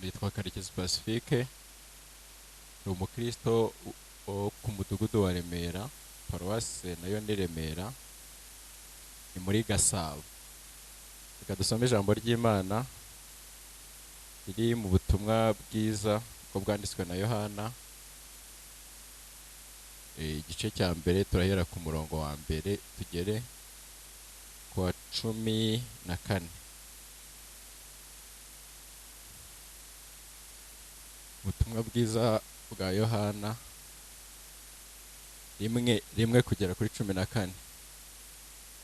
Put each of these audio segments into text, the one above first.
Nitwa Karekezi Pacifique, ni umukristo wo ku mudugudu wa Remera, paruwase nayo ni Remera, ni muri Gasabo. Reka dusome ijambo ry'Imana riri mu butumwa bwiza uko bwanditswe na Yohana, igice cya mbere, turahera ku murongo wa mbere tugere ku wa 14. Ubutumwa bwiza bwa Yohana 1:1 kugera kuri 14.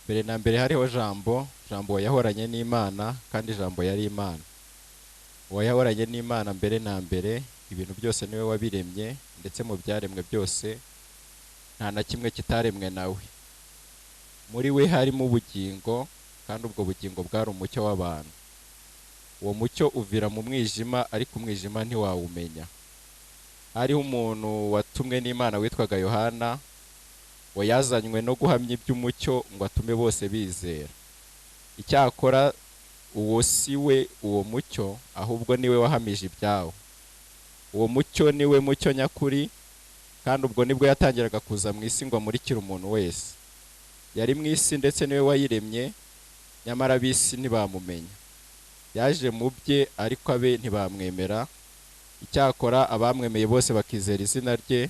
Mbere na mbere hariho Jambo, Jambo yahoranye n'Imana, kandi Jambo yari Imana. Uwo yahoranye n'Imana mbere na mbere, ibintu byose niwe wabiremye, ndetse mu byaremwe byose nta na kimwe kitaremwe nawe. Muri we harimo ubugingo, kandi ubwo bugingo bwari umucyo w'abantu. Uwo mucyo uvira mu mwijima, ariko umwijima ntiwawumenya. Hariho umuntu watumwe n'Imana witwaga Yohana, we yazanywe no guhamya iby'umucyo ngo atume bose bizera. Icyakora uwo si we uwo mucyo, ahubwo niwe wahamije ibyawo. Uwo mucyo niwe mucyo nyakuri, kandi ubwo nibwo yatangiraga kuza mu isi ngo amurikire umuntu wese. Yari mu isi ndetse niwe wayiremye, nyamara ab'isi ntibamumenya. Yaje mu bye, ariko abe ntibamwemera. Icyakora abamwemeye bose bakizera izina rye,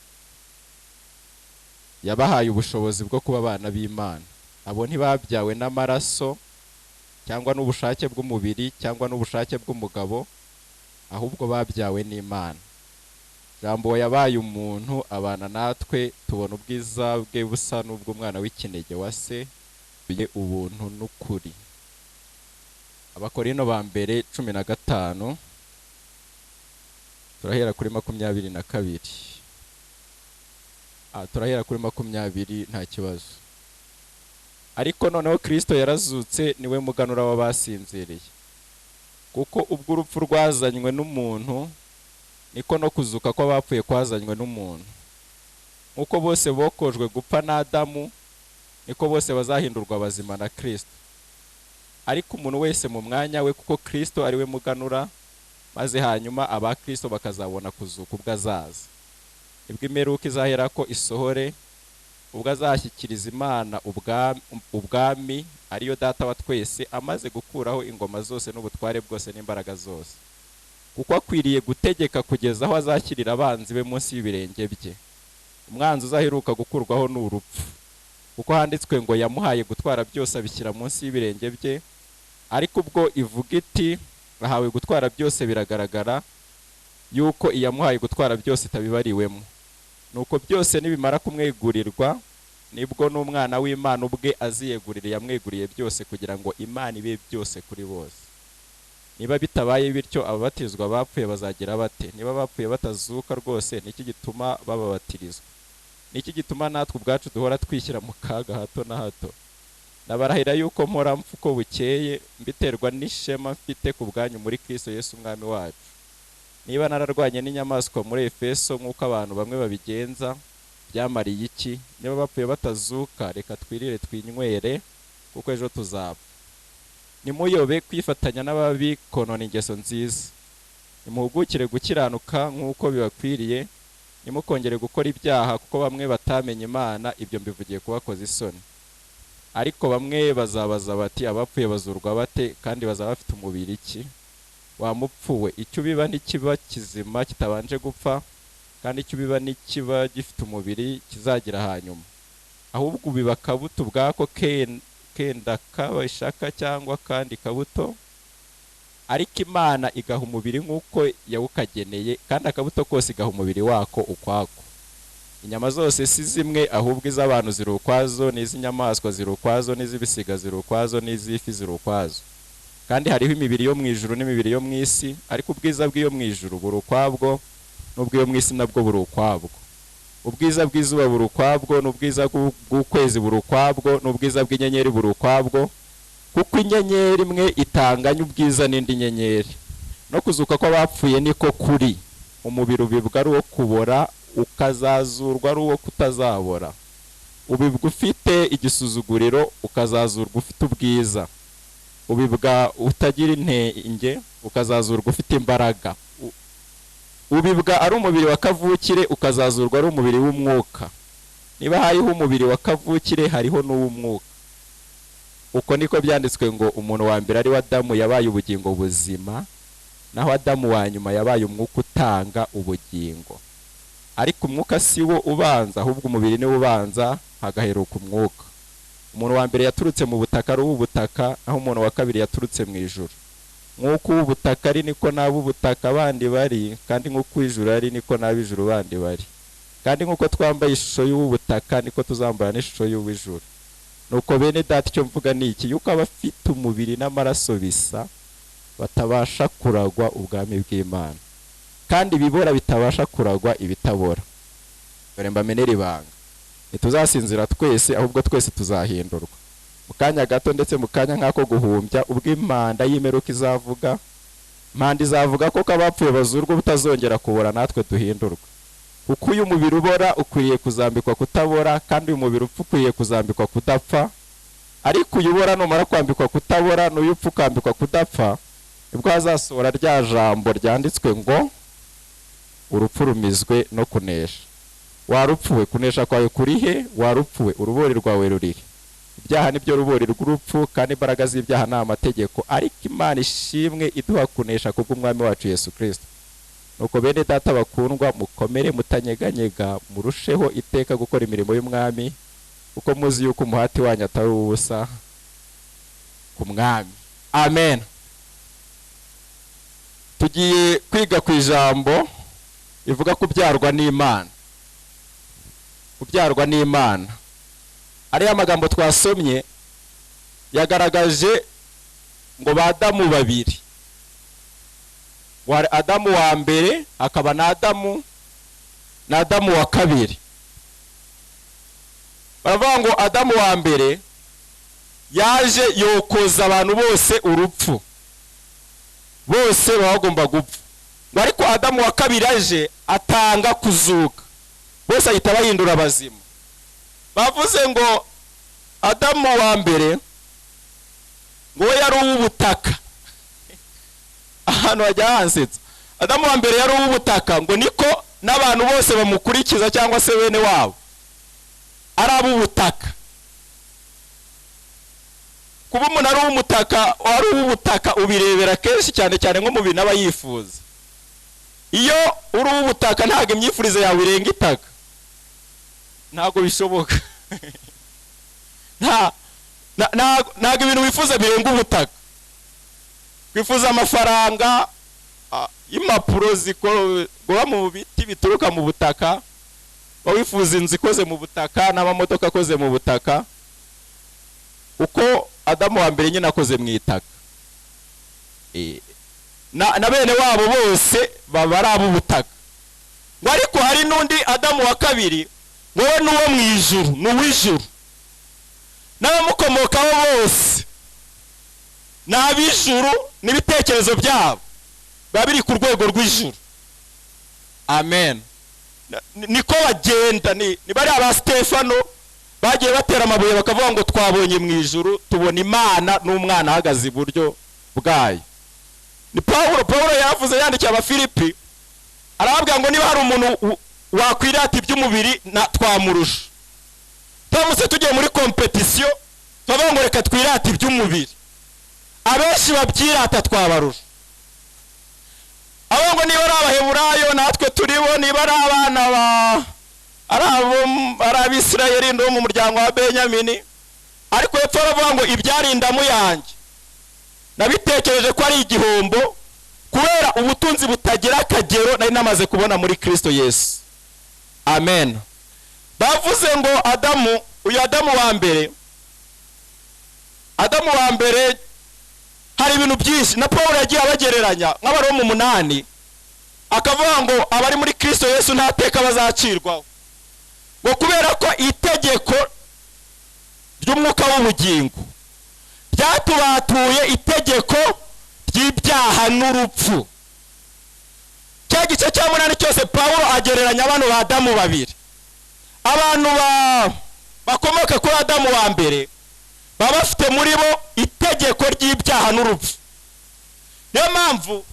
yabahaye ubushobozi bwo kuba abana b'Imana. Abo ntibabyawe n'amaraso cyangwa n'ubushake bw'umubiri cyangwa n'ubushake bw'umugabo, ahubwo babyawe n'Imana. Jambo yabaye umuntu abana natwe, tubona ubwiza bwe busa n'ubw'umwana w'ikinege wa se, ubuntu n'ukuri. Abakorino ba mbere 15, turahera kuri 22. Turahera kuri 20 nta kibazo. Ariko noneho Kristo yarazutse, niwe muganura w'abasinziriye. Kuko ubwo urupfu rwazanywe n'umuntu, niko no kuzuka kw'abapfuye kwazanywe n'umuntu. Nkuko bose bokojwe gupfa na Adamu, niko bose bazahindurwa bazima na Kristo. Ariko umuntu wese mu mwanya we, kuko Kristo ari we muganura, maze hanyuma aba Kristo bakazabona kuzuka ubwo azaza. Nibwo imperuka izahera ko isohore, ubwo azashyikiriza Imana ubwami, ariyo Data wa twese, amaze gukuraho ingoma zose n'ubutware bwose n'imbaraga zose. Kuko akwiriye gutegeka kugeza aho azashyirira abanzi be munsi y'ibirenge bye. Umwanzi uzaheruka gukurwaho ni urupfu. Kuko handitswe ngo yamuhaye gutwara byose abishyira munsi y'ibirenge bye. Ariko ubwo ivuga iti ahawe gutwara byose, biragaragara yuko iyamuhaye gutwara byose itabibariwemo. Nuko byose nibimara kumwegurirwa, nibwo n'umwana w'Imana ubwe aziyegurira yamweguriye byose, kugira ngo Imana ibe byose kuri bose. Niba bitabaye bityo, ababatizwa bapfuye bazagira bate? Niba bapfuye batazuka rwose, niki gituma bababatirizwa? Niki gituma natwe ubwacu duhora twishyira mu kaga hato na hato? Nabarahira yuko mpora mpfa uko bukeye, mbiterwa n'ishema mfite ku bwanyu muri Kristo Yesu umwami wacu. Niba nararwanye n'inyamaswa muri Efeso nk'uko abantu bamwe babigenza, byamariye iki? Niba bapfuye batazuka, reka twirire twinywere, kuko ejo tuzapfa. Nimuyobe kwifatanya n'ababi konona ingeso nziza. Nimuhugukire gukiranuka nk'uko bibakwiriye, nimukongere gukora ibyaha, kuko bamwe batamenye Imana, ibyo mbivugiye kubakoza isoni. Ariko bamwe bazabaza bati abapfuye bazurwa bate, kandi bazaba bafite umubiri iki? Wa mupfu we, icyo ubiba ntikiba kizima kitabanje gupfa, kandi icyo ubiba ntikiba gifite umubiri kizagira hanyuma. Ahubwo ubiba akabuto ubwako kenda kaba ishaka cyangwa kandi kabuto, ariko Imana igaha umubiri nk'uko yawukageneye, kandi akabuto kose igaha umubiri wako ukwako. Inyama zose si zimwe, ahubwo iz'abantu ziri ukwazo, n'iz'inyamaswa ziri ukwazo, n'iz'ibisiga ziri ukwazo, n'iz'ifi ziri ukwazo. Kandi hariho imibiri yo mu ijuru n'imibiri yo mu isi, ariko ubwiza bw'iyo mu ijuru buri ukwabwo, n'ubw'iyo mu isi nabwo buri ukwabwo. Ubwiza bw'izuba buri ukwabwo, n'ubwiza bw'ukwezi buri ukwabwo, n'ubwiza bw'inyenyeri buri ukwabwo, kuko inyenyeri imwe itanganya ubwiza n'indi nyenyeri. No kuzuka kw'abapfuye niko kuri. Umubiri ubibwa ari uwo kubora, ukazazurwa ari uwo kutazabora. Ubibwa ufite igisuzuguriro, ukazazurwa ufite ubwiza. Ubibwa utagira intenge, ukazazurwa ufite imbaraga. Ubibwa ari umubiri wa kavukire, ukazazurwa ari umubiri w'umwuka. Niba hariho umubiri wa kavukire, hariho n'uw'umwuka. Uko niko byanditswe ngo umuntu wa mbere ari we Adamu yabaye ubugingo buzima, naho Adamu wa nyuma yabaye umwuka utanga ubugingo. Ariko umwuka si wo ubanza, ahubwo umubiri niwo ubanza, hagaheruka umwuka. Umuntu wa mbere yaturutse mu butaka ari uw'ubutaka, naho umuntu wa kabiri yaturutse mu ijuru. Nk'uko uw'ubutaka ari niko n'ab'ubutaka bandi bari, kandi nk'uko uw'ijuru ari niko n'ab'ijuru bandi bari. Kandi nk'uko twambaye ishusho y'uw'ubutaka, niko tuzambara n'ishusho y'uw'ijuru. Nuko bene data, icyo mvuga ni iki, yuko abafite umubiri n'amaraso bisa batabasha kuragwa ubwami bw'Imana, kandi ibibora bitabasha kuragwa ibitabora. Dore mbamenere ibanga, ntituzasinzira twese, ahubwo twese tuzahindurwa mu kanya gato, ndetse mu kanya nk'ako guhumbya, ubwo impanda y'imperuka izavuga. Impanda izavuga koko, abapfuye bazurwa butazongera kubora, natwe duhindurwe. Kuko uyu mubiri ubora ukwiriye kuzambikwa kutabora, kandi uyu mubiri upfa ukwiriye kuzambikwa kudapfa. Ariko uyu ubora numara kwambikwa kutabora, n'uyu upfa ukambikwa kudapfa, nibwo hazasohora rya jambo ryanditswe ngo urupfu rumizwe no kunesha. Warupfuwe, kunesha kwawe kuri he? Warupfuwe, urubori rwawe rurihe? Ibyaha nibyo rubori rw'urupfu, kandi imbaraga z'ibyaha ni amategeko. Ariko Imana ishimwe iduha kunesha kubw'Umwami wacu Yesu Kristo. Nuko bene data bakundwa, mukomere mutanyeganyega, murusheho iteka gukora imirimo y'Umwami, kuko muzi yuko umuhati wanyu atari uw'ubusa ku Mwami. Amen. Tugiye kwiga ku ijambo rivuga kubyarwa n'Imana. Kubyarwa n'Imana. Ariya magambo twasomye yagaragaje ngo ba Adamu babiri, wari Adamu wa mbere akaba na Adamu wa kabiri. Baravuga ngo Adamu wa mbere yaje yokoza abantu bose urupfu, bose bagomba gupfa. Ngo ariko Adamu wa kabiri aje atanga kuzuka, bose ahita bahindura abazima. Bavuze ngo Adamu wa mbere ngo we yari uw'ubutaka. Ahantu hajya hansetsa. Adamu wa mbere yari uw'ubutaka, ngo niko n'abantu bose bamukurikiza cyangwa se bene wabo ari ab'ubutaka. Kuba umuntu ari uw'umutaka, ari uw'ubutaka ubirebera kenshi cyane cyane nko mu bintu aba yifuza. Iyo uri uw'ubutaka ntabwo imyifurize yawe irenga itaka, ntabwo bishoboka. Ntabwo ibintu wifuza birenga ubutaka. Kwifuza amafaranga, impapuro zikorwa mu biti bituruka mu butaka, wifuza inzu ikoze mu butaka n'amamodoka akoze mu butaka. Uko Adamu wa mbere nyine akoze mu itaka, na bene wabo bose baba ari ab'ubutaka. Ngo ariko hari n'undi Adamu wa kabiri, ngo we n'uwo mu ijuru, n'uw'ijuru, n'abamukomokaho bose n'ab'ijuru, n'ibitekerezo byabo biba biri ku rwego rw'ijuru. Amen. Niko bagenda. Ni bariya ba Stefano bagiye batera amabuye bakavuga ngo twabonye mu ijuru, tubona Imana n'umwana ahagaze iburyo bwayo. Ni Paulo yavuze yandikiye Abafilipi, arababwira ngo niba hari umuntu wakwirata iby'umubiri twamurusha. Turamutse tugiye muri kompetisiyo tubavuga ngo reka twirate iby'umubiri, abenshi babyirata twabarusha. Abo ngo niba ari Abaheburayo natwe turibo, niba ari abana ba ari Abisirayeli ndo mu muryango wa Benyamini. Ariko hepfo aravuga ngo ibyarindamu yanjye nabitekereje ko ari igihombo kubera ubutunzi butagira akagero nari namaze kubona muri Kristo Yesu. Amen. Bavuze ngo Adamu, uyu Adamu wa mbere, Adamu wa mbere hari ibintu byinshi na Paul yagiye abagereranya nk'Abaroma 8, akavuga ngo abari muri Kristo Yesu nta teka bazacirwaho, ngo kubera ko itegeko ry'umwuka w'ubugingo ryatubatuye itegeko ry'ibyaha n'urupfu. Cya gice cya 8 cyose Paulo agereranya abantu ba Adamu babiri. Abantu bakomoka kuri Adamu wa mbere baba bafite muri bo itegeko ry'ibyaha n'urupfu. Niyo mpamvu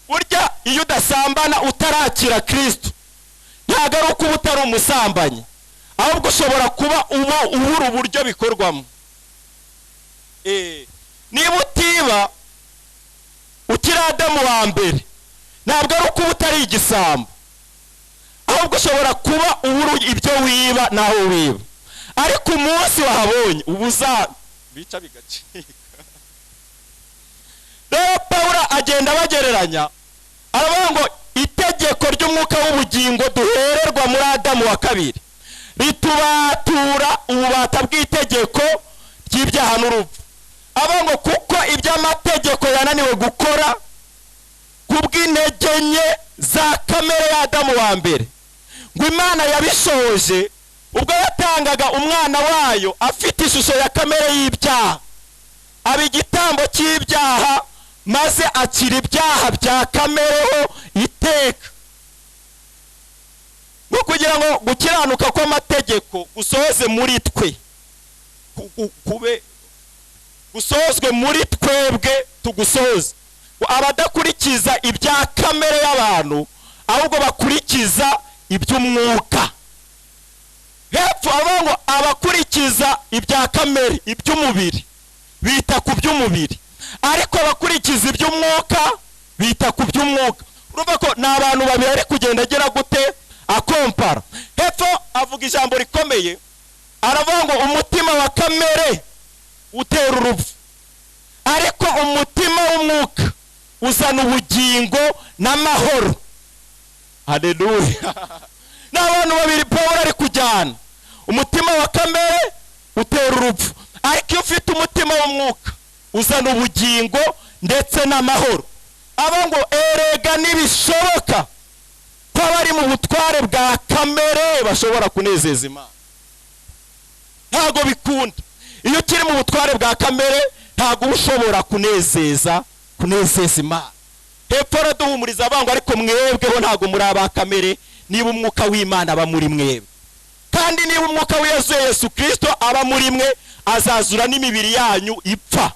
Burya iyo udasambana utarakira Kristo, ntabwo ari uko uba utari umusambanyi, ahubwo ushobora kuba uba ubura uburyo bikorwamo. Niba utiba ukiri Adamu wa mbere, ntabwo ari uko uba utari igisambo, ahubwo ushobora kuba ubura ibyo wiba naho wiba. Ariko umunsi wahabonye ubuza bica bigacika. Rero Pawulo agenda abagereranya, aravuga ngo itegeko ry'umwuka w'ubugingo duhererwa muri Adamu wa kabiri ritubatura ububata bw'itegeko ry'ibyaha n'urupfu. Avuga ngo kuko iby'amategeko yananiwe gukora kubw'intege nke za kamere ya Adamu wa mbere, ngo Imana yabishoje ubwo yatangaga umwana wayo afite ishusho ya kamere y'ibyaha, aba igitambo cy'ibyaha, maze akira ibyaha bya kamereho iteka, ngo kugira ngo gukiranuka kw'amategeko gusohoze muri twe, kube gusohozwe muri twebwe tugusohoze. Abadakurikiza ibya kamere y'abantu, ahubwo bakurikiza iby'umwuka. Hepfo avuga ngo abakurikiza ibya kamere, iby'umubiri, bita ku by'umubiri, ariko abakurikiza iby'umwuka bita ku by'umwuka. Urumva ko ni abantu babiri ari kugenda agera gute akompara. Hepfo avuga ijambo rikomeye, aravuga ngo umutima wa kamere utera urupfu, ariko umutima w'umwuka uzana ubugingo n'amahoro. Haleluya. Ni abantu babiri Pawulo ari kujyana. Umutima wa kamere utera urupfu, ariko iyo ufite umutima w'umwuka uzana ubugingo ndetse n'amahoro. Aba ngo erega nibishoboka ko abari mu butware bwa kamere bashobora kunezeza Imana. Ntago bikunda. Iyo ukiri mu butware bwa kamere ntago ushobora kunezeza Imana. Hepfo araduhumuriza abango, ariko mwebweho ntago muri aba kamere, niba umwuka w'Imana aba muri mwebwe, kandi niba umwuka w'Yesu Yesu Kristo aba muri mwe, azazura n'imibiri yanyu ipfa.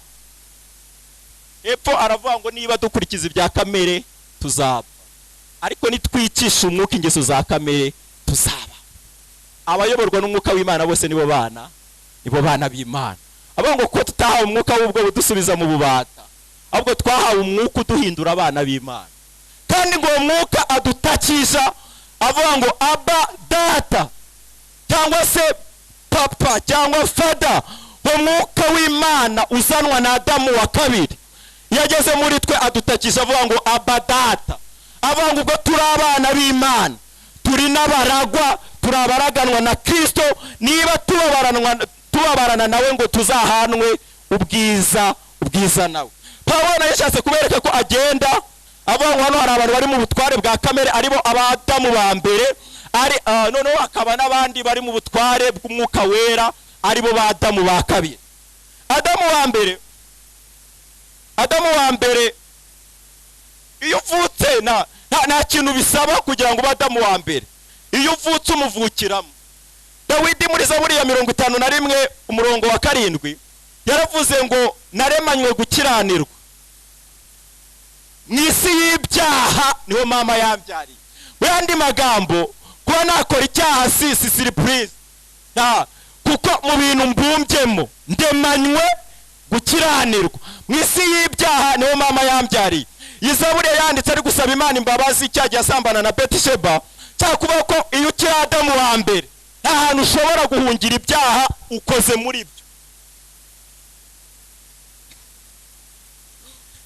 Hepfo aravuga ngo niba dukurikiza ibya kamere tuzaba, ariko nitwicisha umwuka ingeso za kamere tuzaba. Abayoborwa n'umwuka w'Imana bose nibo bana, nibo bana b'Imana. Avuga ngo ko tutahawe umwuka w'ubwo budusubiza mu bubata, ahubwo twahawe umwuka uduhindura abana b'Imana. Kandi ngo uwo mwuka adutakisha avuga ngo Aba data, cyangwa se papa, cyangwa fada. Uwo mwuka w'Imana uzanwa na Adamu wa kabiri yageze muri twe adutakisha avuga ngo Aba data. Avuga ngo ubwo turi abana b'Imana, turi n'abaragwa, turabaraganwa na Kristo, niba tubabarana nawe ngo tuzahanwe ubwiza nawe. Pawulo yashatse kubereka ko agenda avuga ngo hano hari abantu bari mu butware bwa kamere, aribo abadamu ba mbere, ari noneho hakaba n'abandi bari mu butware bw'umwuka wera, aribo badamu ba kabiri. Adamu wa mbere iyo uvutse nta kintu bisaba kugira ngo ube Adamu wa mbere. Iyo uvutse umuvukiramo. Dawidi muri Zaburi ya 51 umurongo wa 7 yaravuze ngo naremanywe gukiranirwa, mu isi y'ibyaha niho mama yambyariye. Mu yandi magambo, kuba nakora icyaha si surprise, kuko mu bintu mbumbyemo ndemanywe gukiranirwa, mu isi y'ibyaha niho mama yambyariye. Iyi Zaburi yanditse ari gusaba Imana imbabazi icyaha yasambana na Betisheba, cyangwa kuvuga ko iyo ukiri Adamu wa mbere nta hantu ushobora guhungira ibyaha ukoze muri byo.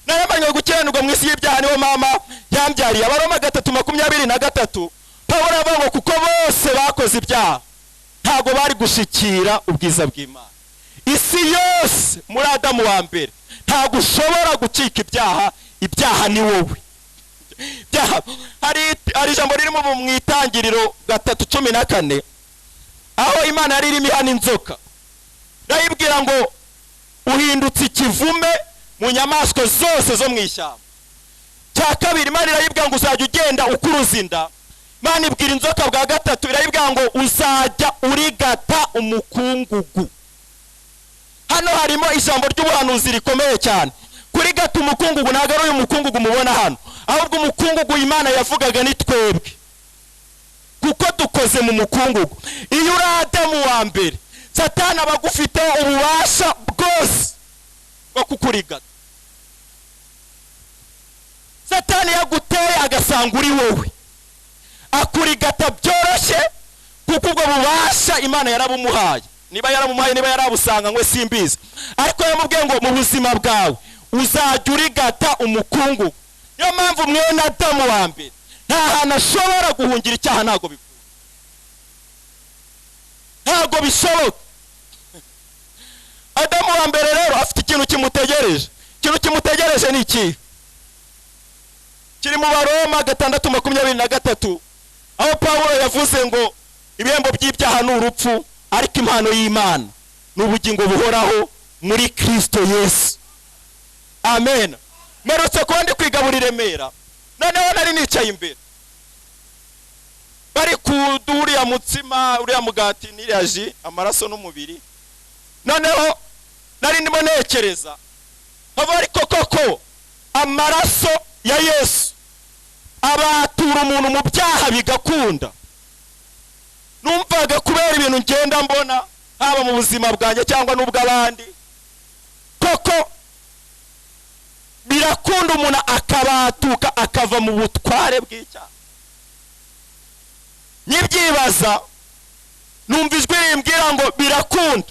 Naremanywe gukiranirwa mu isi y'ibyaha niho mama yambyariye. Abaroma 3:23 Pawulo aravuga ngo kuko bose bakoze ibyaha ntago bari gushikira ubwiza bw'Imana. Isi yose muri Adamu wa mbere ntago ushobora gucika ibyaha, ibyaha ni wowe. Hari ijambo ririmo mu Itangiriro 3:14 aho Imana yari irimo ihana inzoka, irayibwira ngo uhindutse ikivume mu nyamaswa zose zo mu ishyamba. Cya kabiri Imana irayibwira ngo uzajya ugenda ukuruza inda. Imana ibwira inzoka bwa gatatu irayibwira ngo uzajya urigata umukungugu. Hano harimo ijambo ry'ubuhanuzi rikomeye cyane. Kurigata umukungugu ntabwo ari uyu mukungugu mubona hano, Ahubwo umukungugu Imana yavugaga ni twebwe, kuko dukoze mu mukungugu. Iyo uri Adamu wa mbere, Satani aba agufiteho ububasha bwose bwo kukurigata. Satani yaguteye agasanga uri wowe, akurigata byoroshye, kuko ubwo bubasha Imana yarabumuhaye. Niba yarabumuhaye, niba yarabusanga ngo simbizi, ariko yamubwiye ngo mu buzima bwawe uzajya urigata umukungugu. Niyo mpamvu mwene Adamu wa mbere nta hantu ashobora guhungira icyaha, ntabwo bikunda, ntabwo bishoboka. Adamu wa mbere rero afite ikintu kimutegereje. Ikintu kimutegereje ni iki? Kiri mu Baroma 6:23, aho Pawulo yavuze ngo ibihembo by'ibyaha ni urupfu, ariko impano y'Imana ni ubugingo buhoraho muri Kristo Yesu. Amen. Mperutse kuba ndi kwigaburira i Remera, noneho nari nicaye imbere bari kuduha uriya mutsima, uriya mugati n'iriya ji, amaraso n'umubiri. Noneho nari ndimo ntekereza hava, ariko koko amaraso ya Yesu abatura umuntu mu byaha bigakunda. Numvaga kubera ibintu ngenda mbona haba mu buzima bwanjye cyangwa n'ubw'abandi, koko birakunda umuntu akabatuka akava mu butware bw'icyaha. Nyibyibaza numva ijwi rimbwira ngo birakunda.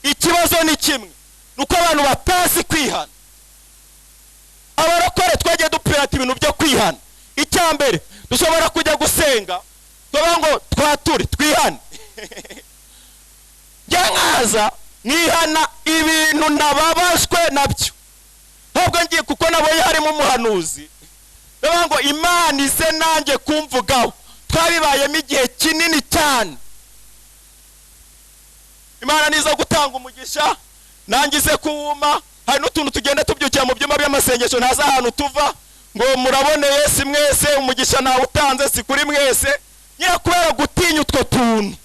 Ikibazo ni kimwe, nuko abantu batazi kwihana. Abarokore twagiye dupirata ibintu byo kwihana. Icya mbere, dushobora kujya gusenga tuvuga ngo twature twihane, njya nkaza mwihana ibintu nababajwe nabyo, ntabwo ngiye kuko nabonye harimo umuhanuzi ndavuga ngo Imana ize nanjye kumvugaho. Twabibayemo igihe kinini cyane. Imana niza gutanga umugisha nanjye ize kuwuma. Hari n'utuntu tugenda tubyukira mu byumba by'amasengesho, ntazi ahantu tuva, ngo muraboneye si mwese, umugisha ntawe utanze si kuri mwese. Nyine kubera gutinya utwo tuntu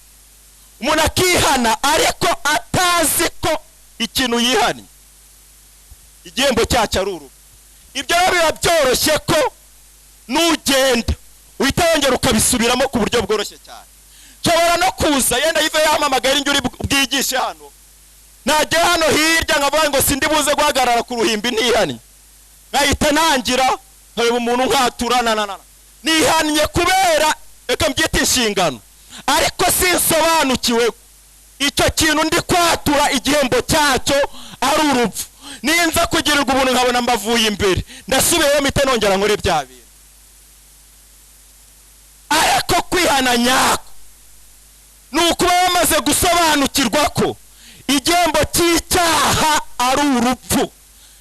umuntu akihana ariko atazi ko ikintu yihannye igihembo cyacyo ari urupfu. Ibyo rero biba byoroshye ko nugenda uhita wongera ukabisubiramo ku buryo bworoshye cyane. Nshobora no kuza yenda yive yampamagaye njye uri bwigishe hano, najya hano hirya nkavuga ngo sindi buze guhagarara ku ruhimbi ntihannye, nkahita nangira nkareba umuntu nkatura na nihannye kubera reka mbyite inshingano, ariko sinsobanukiwe icyo kintu ndi kwatura igihembo cyacyo ari urupfu. Ninza kugirirwa ubuntu nkabona mbavuye imbere, ndasubiyeyo mpite nongera nkore bya bintu. Ariko kwihana nyako ni ukuba wamaze gusobanukirwa ko igihembo cy'icyaha ari urupfu.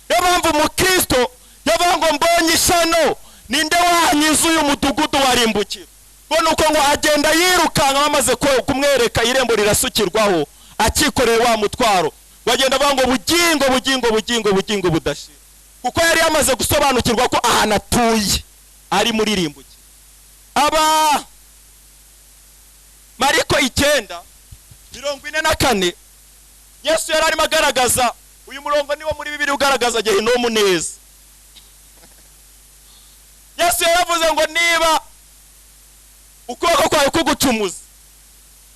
Niyo mpamvu umukristo yavuga ngo mbonye ishyano, ninde wanyiza uyu mudugudu warimbukira? Ngo nuko ngo agenda yirukanka bamaze kumwereka irembo rirasukirwaho, akikoreye wa mutwaro, bagenda bavuga ngo bugingo bugingo bugingo bugingo budashira, kuko yari yamaze gusobanukirwa ko ahantu atuye ari muri rimbukira. Aba Mariko 9:44 Yesu yari arimo agaragaza uyu murongo, niwo muri Bibiliya ugaragaza gehinomu neza. Yesu yaravuze ngo niba ukuboko kwawe kugucumuza,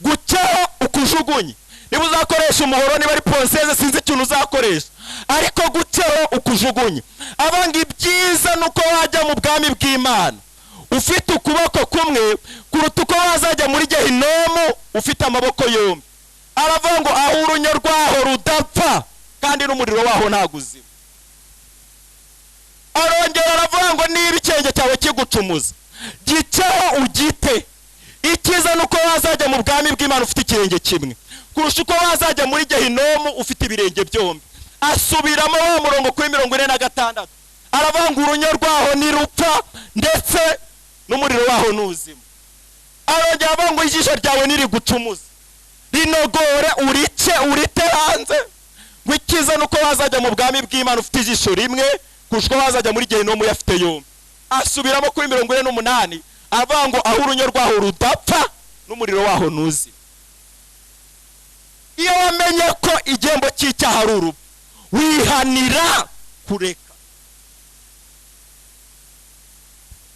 guceho ukujugunye. Niba uzakoresha umuhoro, niba ari ponseze, sinzi ikintu uzakoresha, ariko guceho ukujugunye. Abanga ibyiza nuko wajya mu bwami bw'Imana ufite ukuboko kumwe kuruta uko wazajya muri gehinomu ufite amaboko yombi. Aravuga ngo aho urunyo rwaho rudapfa kandi n'umuriro waho ntaguzima. Arongera aravuga ngo niba ikirenge cyawe kigucumuza, giceho ugite. Icyiza nuko wazajya mu bwami bw'Imana ufite ikirenge kimwe kurusha uko wazajya muri gehinomu ufite ibirenge byombi. Asubiramo wa murongo kuri 46, aravuga ngo urunyo rwaho ntirupfa ndetse n'umuriro waho ntuzima. Arongera avuga ngo ijisho ryawe nirigucumuza, rinogore urice urite hanze. Ngo icyiza nuko wazajya mu bwami bw'Imana ufite ijisho rimwe kurusha uko wazajya muri gehinomu uyafite yombi. Asubiramo kuri 48, avuga ngo aho urunyo rwaho rudapfa n'umuriro waho ntuzima. Iyo wamenye ko igihembo cy'icyaha ari urupfu, wihanira kureka.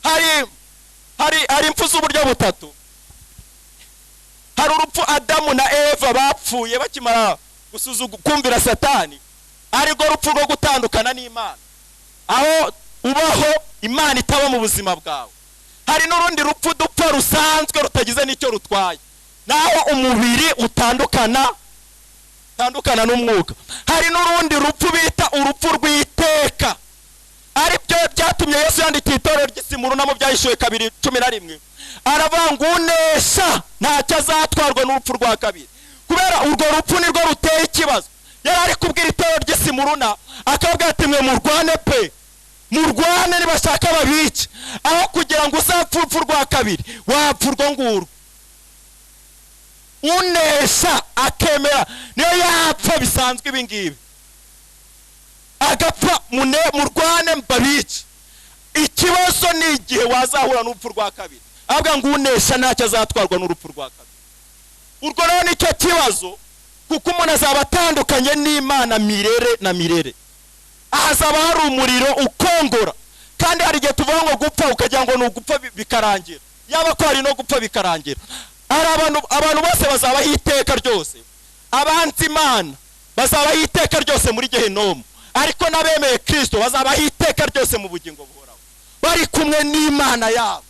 Hari impfu z'uburyo butatu. Hari urupfu Adamu na Eva bapfuye bakimara kumvira Satani, arirwo rupfu rwo gutandukana n'Imana, aho ubaho Imana itaba mu buzima bwawe. Hari n'urundi rupfu dupfa rusanzwe rutagize n'icyo rutwaye, naho umubiri utandukana n'umwuka. Hari n'urundi rupfu bita urupfu rw'iteka, ari byo byatumye Yesu yandika itorero ry'Isimuruna mu Byahishuwe 2:11, aravuga ngo unesha ntacyo azatwarwa n'urupfu rwa kabiri, kubera urwo rupfu nirwo ruteye ikibazo. Yari ari kubwira itorero ry'Isimuruna akabwira ati mwe murwane pe, murwane nibashaka babice, aho kugira ngo uzapfe urupfu rwa kabiri wapfa urwo ngurwo. Unesha akemera niyo yapfa bisanzwe ibi ngibi, agapfa murwane mbabice. Ikibazo ni igihe wazahura n'urupfu rwa kabiri. Avuga ngo unesha ntacyo azatwarwa n'urupfu rwa kabiri. Urwo rero nicyo kibazo, kuko umuntu azaba atandukanye n'Imana mirere na mirere. Ahazaba hari umuriro ukongora, kandi hari igihe tuvuga ngo gupfa ukagira ngo ni ugupfa bikarangira, yaba ko hari no gupfa bikarangira. Hari abantu bose bazabaho iteka ryose, abanzi Imana bazabaho iteka ryose muri Gehinomu, ariko n'abemeye Kristo bazabaho iteka ryose mu bugingo buhoraho, bari kumwe n'Imana yabo.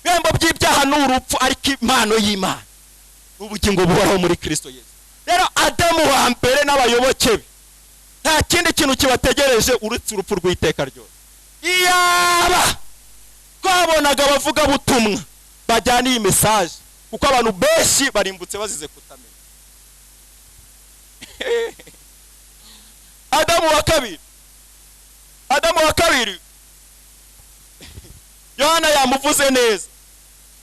Ibihembo by'ibyaha ni urupfu, ariko impano y'Imana ni ubugingo buhoraho muri Kristo Yesu. Rero Adamu wa mbere n'abayoboke be nta kindi kintu kibategereje uretse urupfu rw'iteka ryose. Iyaba twabonaga abavugabutumwa bajyana iyi message, kuko abantu benshi barimbutse bazize kutamenya. Adamu wa kabiri Yohana yamuvuze neza,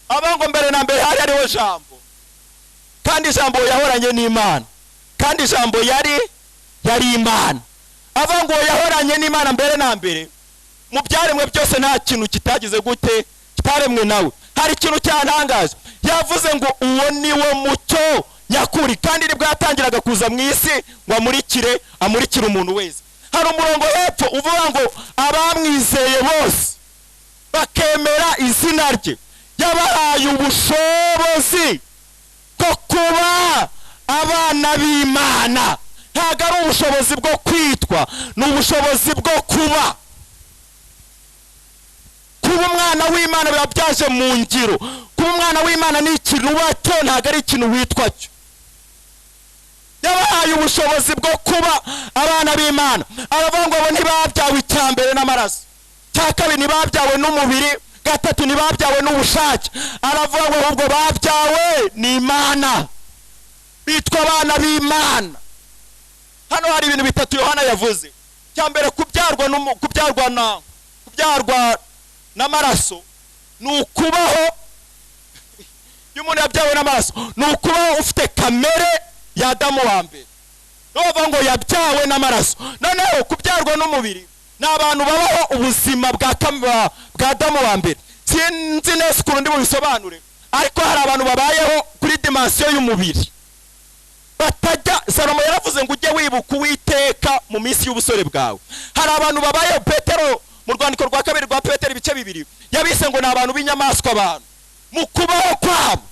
abango mbere na mbere hari hariho Jambo, kandi Jambo yahoranye n'Imana, kandi Jambo yari Imana. Avango yahoranye n'Imana mbere na mbere, mu byaremwe byose nta kintu kitagize gute kitaremwe nawe. Hari ikintu cyantangaje, yavuze ngo uwo ni wo mucyo nyakuri, kandi nibwo yatangiraga kuza mu isi ngo amurikire umuntu wese. Hari umurongo hepfo uvuga ngo abamwizeye bose bakemera izina rye yabahaye ubushobozi bwo kuba abana b'Imana. Ntabwo ari ubushobozi bwo kwitwa, ni ubushobozi bwo kuba. Kuba umwana w'Imana biba byaje mu ngiro. Kuba umwana w'Imana ni ikintu uba cyo, ntabwo ari ikintu witwa cyo. Yabahaye ubushobozi bwo kuba abana b'Imana. Aravuga ngo ntibabyawe icya mbere n'amaraso, cya kabiri ntibabyawe n'umubiri, gatatu ntibabyawe n'ubushake. Aravuga ngo ahubwo babyawe n'Imana, bitwa abana b'Imana. Hano hari ibintu bitatu Yohana yavuze. Cya mbere, kubyarwa n'amaraso ni ukubaho. Iyo umuntu yabyawe n'amaraso ni ukubaho ufite kamere ya Adamu wa mbere, bavuga ngo yabyawe n'amaraso. Noneho kubyarwa n'umubiri ni abantu babaho ubuzima bwa Adamu wa mbere. Sinzi neza ukuntu ndi bubisobanure, ariko hari abantu babayeho kuri dimensiyo y'umubiri batajya. Salomo yaravuze ngo ujye wibuka Uwiteka mu minsi y'ubusore bwawe. Hari abantu babayeho, Petero mu rwandiko rwa kabiri rwa Petero ibice 2 yabise ngo ni abantu b'inyamaswa. Abantu mu kubaho kwabo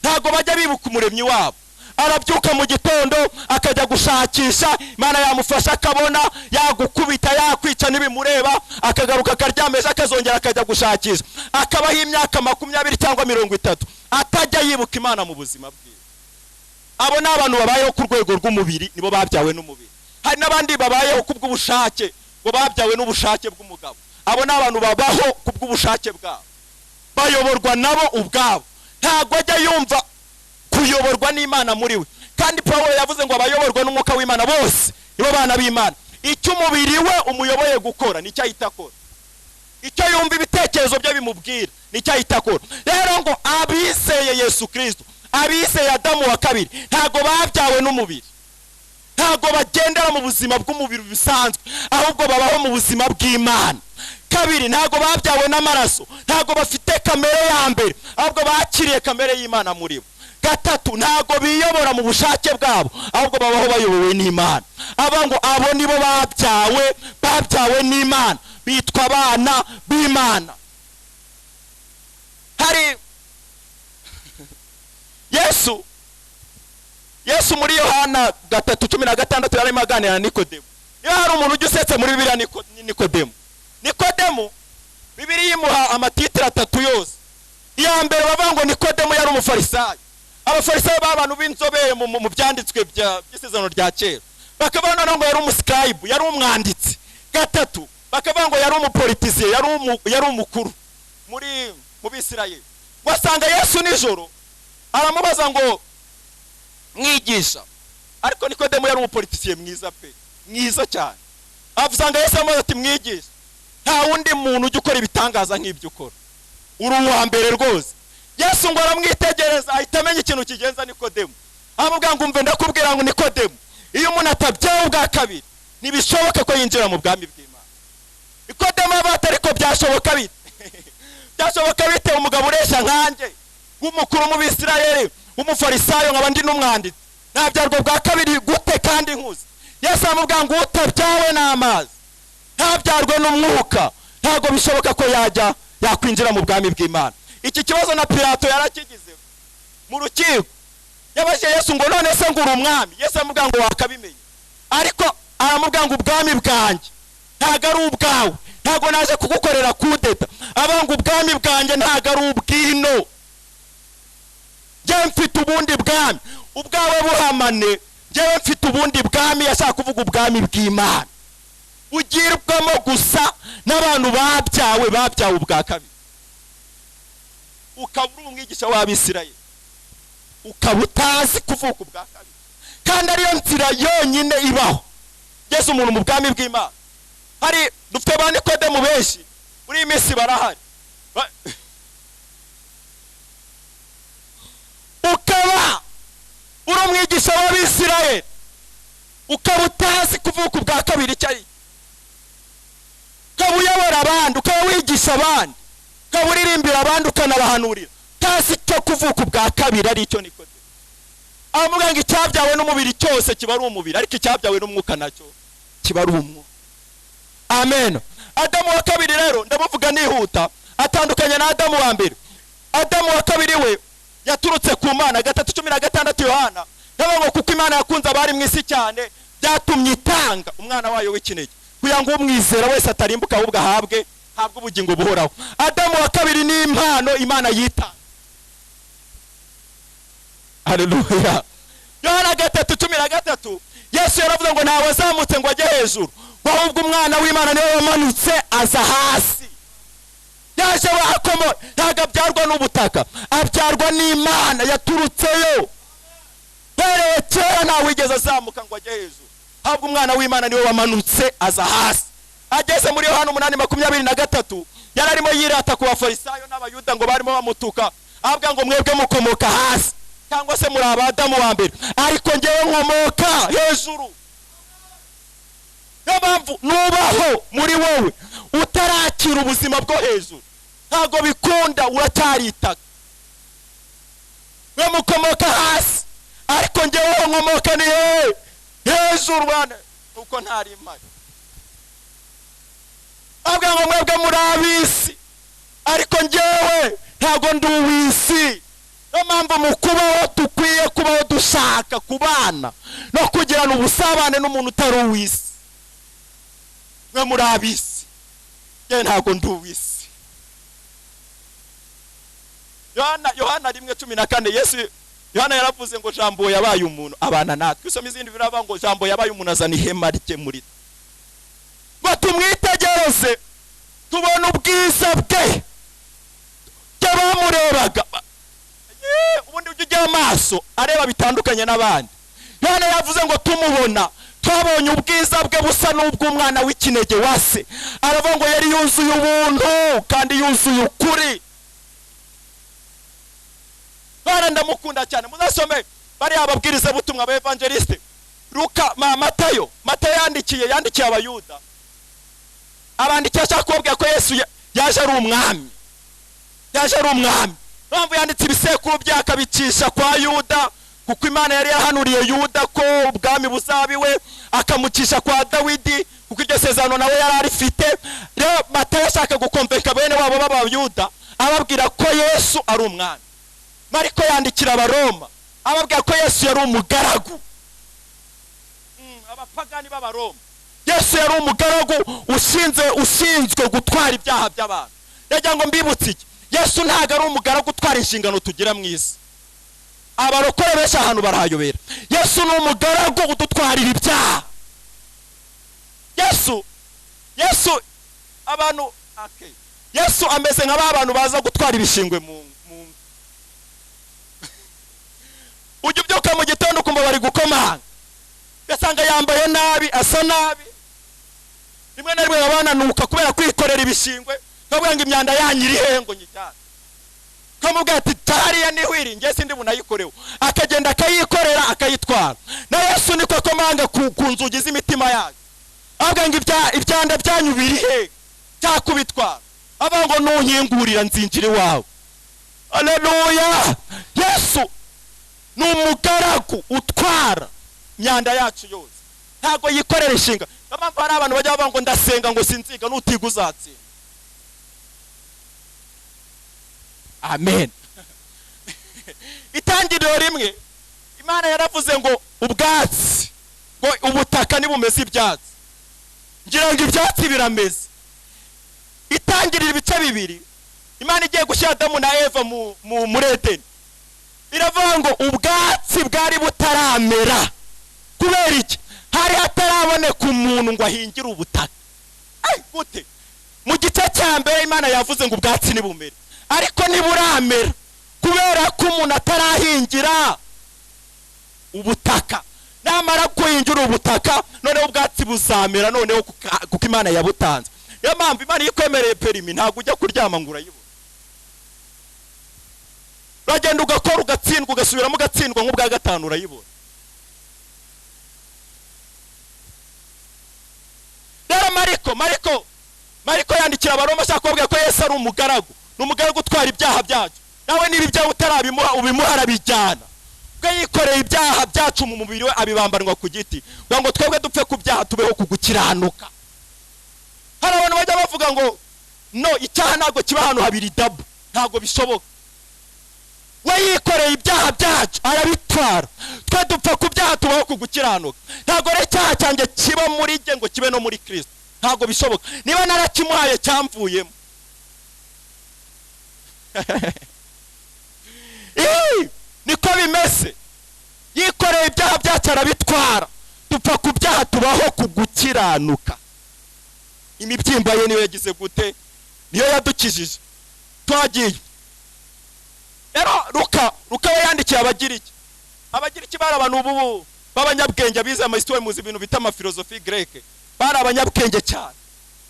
ntago bajya bibuka umuremyi wabo. Arabyuka mu gitondo akajya gushakisha, Imana yamufasha akabona, yagukubita yakwica ntibimureba, akagaruka akaryameza akazongera akajya gushakisha, akabaho imyaka 20 cyangwa 30 atajya yibuka Imana mu buzima bwe. Abo ni abantu babayeho ku rwego rw'umubiri, nibo babyawe n'umubiri. Hari n'abandi babayeho ku bw'ubushake, ngo babyawe n'ubushake bw'umugabo. Abo ni abantu babaho ku bw'ubushake bwabo, bayoborwa nabo ubwabo, ntabwo ajya yumva kuyoborwa n'Imana muri we. Kandi Pawulo yavuze ngo abayoborwa n'umwuka w'Imana bose nibo bana b'Imana. Icyo umubiri we umuyoboye gukora nicyo ahita akora, icyo yumva ibitekerezo bye bimubwira nicyo ahita akora. Rero ngo abizeye Yesu Kristo, abizeye Adamu wa kabiri, ntago babyawe n'umubiri, ntago bagendera mu buzima bw'umubiri bisanzwe, ahubwo babaho mu buzima bw'Imana. Kabiri, ntago babyawe n'amaraso, ntago bafite kamere ya mbere, ahubwo bakiriye kamere y'Imana muri bo. Gatatu, ntago biyobora mu bushake bwabo, ahubwo babaho bayobowe n'Imana. Aba ngo abo nibo babyawe n'Imana, bitwa abana b'Imana. Hari Yesu muri Yohana 3:16 yarimo aganira na Nikodemu. Niba hari umuntu ujya usetse muri Bibiliya ni Nikodemu. Nikodemu Bibiliya imuha amatitire atatu yose. Iya mbere bavuga ngo Nikodemu yari umufarisayo. Abafarisayo b'abantu b'inzobere mu byanditswe by'isezerano rya kera. Bakavuga noneho ngo yari umuscribe, yari umwanditsi. Gatatu bakavuga ngo yari umupolitisiye, yari umukuru muri mu Bisirayeli. Wasanga Yesu nijoro aramubaza ngo mwigisha, ariko Nikodemu yari umupolitisiye mwiza pe, mwiza cyane. Avusanga Yesu aramubaza ati mwigisha, nta wundi muntu ujya ukora ibitangaza nk'ibyo ukora, uri uwa mbere rwose. Yesu ngo aramwitegereza ahita amenya ikintu kigenza Nikodemu. Amubwira ngo umve ndakubwira ngo Nikodemu, iyo umuntu atabyawe ubwa kabiri ntibishoboka ko yinjira mu bwami bw'Imana. Nikodemu abata ariko byashoboka bite? Byashoboka bite umugabo ureshya nkanjye w'umukuru mu Bisirayeli, w'umufarisayo, nkaba ndi n'umwanditsi, ntabyarwa bwa kabiri gute kandi nkuze? Yesu aramubwira ngo utabyawe n'amazi ntabyarwe n'umwuka ntabwo bishoboka ko yajya yakwinjira mu bwami bw'Imana. Iki kibazo na Pilato yarakigize mu rukiko. Yabajije Yesu ngo none se ngo uri umwami? Yesu aramubwira ngo wakabimenya, ariko aramubwira ngo ubwami bwanjye ntabwo ari ubwawe, ntabwo naje kugukorera kudeta. Avuga ngo ubwami bwanjye ntabwo ari ubwino, njyewe mfite ubundi bwami, ubwawe buhamane, njyewe mfite ubundi bwami. Yashaka kuvuga ubwami bw'Imana bugirwamo gusa n'abantu babyawe ubwa kabiri. Ukaba uri umwigisha w'Abisirayeli, ukaba utazi kuvuka ubwa kabiri, kandi ariyo nzira yonyine ibaho ngeze umuntu mu bwami bw'Imana. Hari dufite ba Nikodemu benshi muri iyi minsi barahari. Ukaba uri umwigisha w'Abisirayeli, ukaba utazi kuvuka ubwa kabiri icyo ari, ukaba uyobora abandi, ukaba wigisha abandi, ukaba uririmbira abandi, ukanabahanurira, utazi icyo kuvuka ubwa kabiri ari icyo. Nikodemu aramubwira ngo icyabyawe n'umubiri cyose kiba ari umubiri, ariko icyabyawe n'umwuka nacyo kiba ari umwuka. Amen. Adamu wa kabiri rero ndamuvuga nihuta, atandukanye na Adamu wa mbere. Adamu wa kabiri we yaturutse ku Mana. 3:16 Yohana yavuga ngo kuko Imana yakunze abari mu isi cyane byatumye itanga umwana wayo w'ikinege kugira ngo umwizera wese atarimbuka ahubwo ahabwe ubugingo buhoraho. Adamu wa kabiri ni impano Imana yitanga. Haleluya. Yohana 3:13 Yesu yaravuze ngo ntawe azamutse ngo ajye hejuru, ahubwo umwana w'Imana niwe wamanutse aza hasi. Yaje akomo, ntabwo abyarwa n'ubutaka, abyarwa n'Imana yaturutseyo. Hereye kera ntawe wigeze azamuka ngo ajye hejuru, ahubwo umwana w'Imana niwe wamanutse aza hasi. Ageze muri Yohana 8:23 yararimo yirata ku bafarisayo n'abayuda ngo barimo bamutuka, avuga ngo mwebwe mukomoka hasi cyangwa se muri abadamu wa mbere, ariko njyewe nkomoka hejuru. Niyo mpamvu nubaho muri wowe utarakira ubuzima bwo hejuru ntabwo bikunda, uracyaritaka. Mwe mukomoka hasi, ariko njyewe nkomoka ni hejuru bana, uko ntari impari. Avuga ngo mwebwe muri ab'isi, ariko njyewe ntabwo ndi uw'isi. Niyo mpamvu mu kubaho dukwiye kubaho dushaka kubana no kugirana ubusabane n'umuntu utari uw'isi. Mwe muri ab'isi, njyewe ntabwo ndi uw'isi. Yohana 1:14 Yesu Yohana yaravuze ngo Jambo yabaye umuntu abana natwe. Usoma izindi biravuga ngo Jambo yabaye umuntu azana ihema rye muri twe, ngo tumwitegereze tubone ubwiza bwe. Bamurebaga ubundi ujya ujya amaso areba bitandukanye n'abandi. Yohana yavuze ngo tumubona twabonye ubwiza bwe busa n'ubw'umwana w'ikinege wa se. Aravuga ngo yari yuzuye ubuntu kandi yuzuye ukuri. Bana ndamukunda cyane. Muzasome bari ababwiriza butumwa ba evangeliste Luka, Matayo. Matayo yandikiye abayuda, abandikiye ashaka kubabwira ko Yesu yaje ari umwami, yaje ari umwami. Mpamvu yanditse ibisekuru byakabicisha kwa Yuda Kuko Imana yari yahanuriye Yuda ko ubwami buzabiwe, akamucisha kwa Dawidi, kuko iryo sezerano nawe yari arifite. Rero Matayo ashaka gukomveka bene wabo b'Abayuda, ababwira ko Yesu ari umwami. Mariko yandikira Abaroma ababwira ko Yesu yari umugaragu. Abapagani b'Abaroma, Yesu yari umugaragu ushinzwe gutwara ibyaha by'abantu. Ndagira ngo mbibutse iki: Yesu ntabwo ari umugaragu utwara inshingano tugira mu isi. Abarokore benshi ahantu barahayobera. Yesu ni umugaragu udutwarira ibyaha. Yesu abantu, okay. Yesu ameze nka ba bantu baza gutwara ibishingwe mu ujya ubyuka mu gitondo ukumva bari gukomanga, ugasanga yambaye nabi, asa nabi, rimwe na rimwe babananuka kubera kwikorera ibishingwe, kavuga ngo imyanda yanyu iri he ngo nyijyane, kamubwira ati hariya niho iri, njye sindi bunayikorewe, akagenda akayikorera akayitwara. Na Yesu niko akomanga ku nzugi z'imitima yanyu, avuga ngo ibyanda byanyu biri he cyakubitwara, avuga ngo nunkingurira nzinjira iwawe. Haleluya! Yesu ni umugaragu utwara imyanda yacu yose, ntabwo yikorera inshinga. Mpamvu hari abantu bajya bavuga ngo ndasenga ngo sinziga, nutiga uzatsinda. Amen. Itangiriro rimwe Imana yaravuze ngo ubwatsi, ngo ubutaka nibumeze ibyatsi, ngira ngo ibyatsi birameze. Itangiriro ibice 2, Imana igiye gushyira Adamu na Eva muri Edeni, iravuga ngo ubwatsi bwari butaramera. Kubera iki? Hari hataraboneka umuntu ngo ahingire ubutaka. Gute? Mu gice cya mbere Imana yavuze ngo ubwatsi nibumere, ariko ntiburamera kubera ko umuntu atarahingira ubutaka. Namara guhingira ubutaka, noneho ubwatsi buzamera, noneho kuko Imana yabutanze. Niyo mpamvu Imana ikwemereye perimi, ntabwo ujya kuryama ngo urayibona. Uragenda ugakora ugatsindwa, ugasubiramo ugatsindwa, nk'ubwa gatanu urayibona. Rero Mariko yandikira Abaroma ashaka kubabwira ko Yesu ari umugaragu, ni umugaragu utwara ibyaha byacu. Nawe niba ibyaha utarabimuha, ubimuha arabijyana. Ubwo yikoreye ibyaha byacu mu mubiri we, abibambanwa ku giti, kugira ngo twebwe dupfe ku byaha tubeho ku gukiranuka. Hari abantu bajya bavuga ngo no, icyaha ntabwo kiba ahantu habiri dabu, ntabwo bishoboka. We yikoreye ibyaha byacu arabitwara, twe dupfa ku byaha tubaho ku gukiranuka. Ntabwo rero icyaha cyanjye kiba muri jye ngo kibe no muri Kristo, ntabwo bishoboka. Niba narakimuhaye cyamvuyemo. Niko bimeze. Yikoreye ibyaha byacu arabitwara, dupfa ku byaha tubaho ku gukiranuka. Imibyimba ye niyo yagize gute? Niyo yadukijije. Twagiye rero Luka we yandikiye Abagiriki. Abagiriki bari abantu ubu b'abanyabwenge bize amahistoire, muzi ibintu bita amafilosofi grecque, bari abanyabwenge cyane.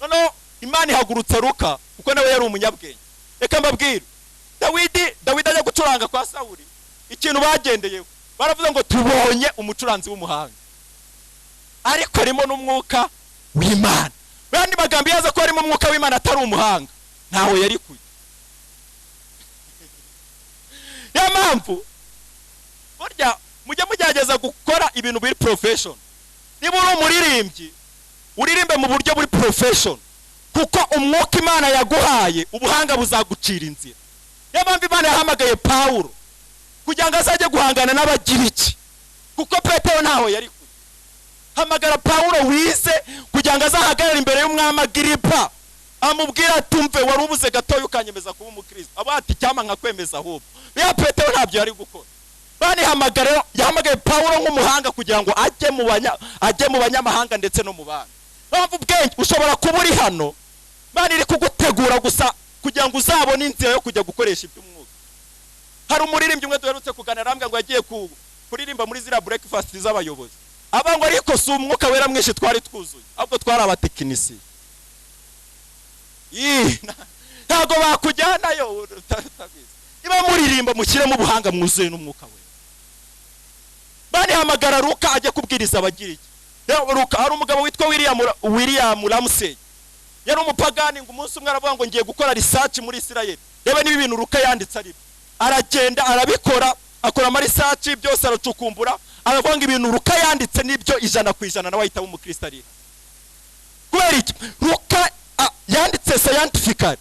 Noneho Imana ihagurutsa Luka kuko nawe yari umunyabwenge. Reka mbabwire, Dawidi ajya gucuranga kwa Sawuli, ikintu bagendeyeho baravuze ngo tubonye umucuranzi w'umuhanga, ariko arimo n'umwuka w'Imana. Bandi magambo yaza ko arimo umwuka w'Imana atari umuhanga, ntaho yari kujya. Niyo mpamvu burya mujye mugerageza gukora ibintu biri profession. Niba uri umuririmbyi, uririmbe mu buryo buri profession, kuko umwuka Imana yaguhaye ubuhanga buzagucira inzira. Niyo mpamvu Imana yahamagaye Pawulo kugira ngo azajye guhangana n'Abagiriki, kuko Petero ntaho yari kujya. Hamagara Pawulo wize kugira ngo azahagarare imbere y'umwami Agiripa, amubwira tumve wari ubuze gatoya ukanyemeza kuba umukristo, aba ati cyama nkakwemeza ahubwo. Ya Petero ntabyo yari gukora. Banihamagara, yahamagaye Pawulo nk'umuhanga kugira ngo ajye mu banyamahanga ndetse no mu bana. Mpamvu ubwenge ushobora kuba uri hano, Imana iri kugutegura gusa kugira ngo uzabone inzira yo kujya gukoresha iby'umwuka. Hari umuririmbyi umwe duherutse kuganira, arambwira ngo yagiye kuririmba muri ziriya breakfast z'abayobozi, avuga ngo ariko si umwuka wera mwinshi twari twuzuye, ahubwo twari abatekinisiye. Ntabwo bakujyanayo utabizi. Niba muririmba mushyiremo ubuhanga mwuzuye n'umwuka wera. Banihamagara Luka ajya kubwiriza Abagiriki. Luka, hari umugabo witwa William Ramsey, yari umupagani. Ngo umunsi umwe aravuga ngo ngiye gukora research muri Isirayeli, reba niba ibintu Luka yanditse ari byo. Aragenda arabikora, Akora ama research byose, aracukumbura, aravuga ngo ibintu Luka yanditse nibyo 100%, nawe ahita aba umukristo. Ariha kubera iki? Luka yanditse scientifically,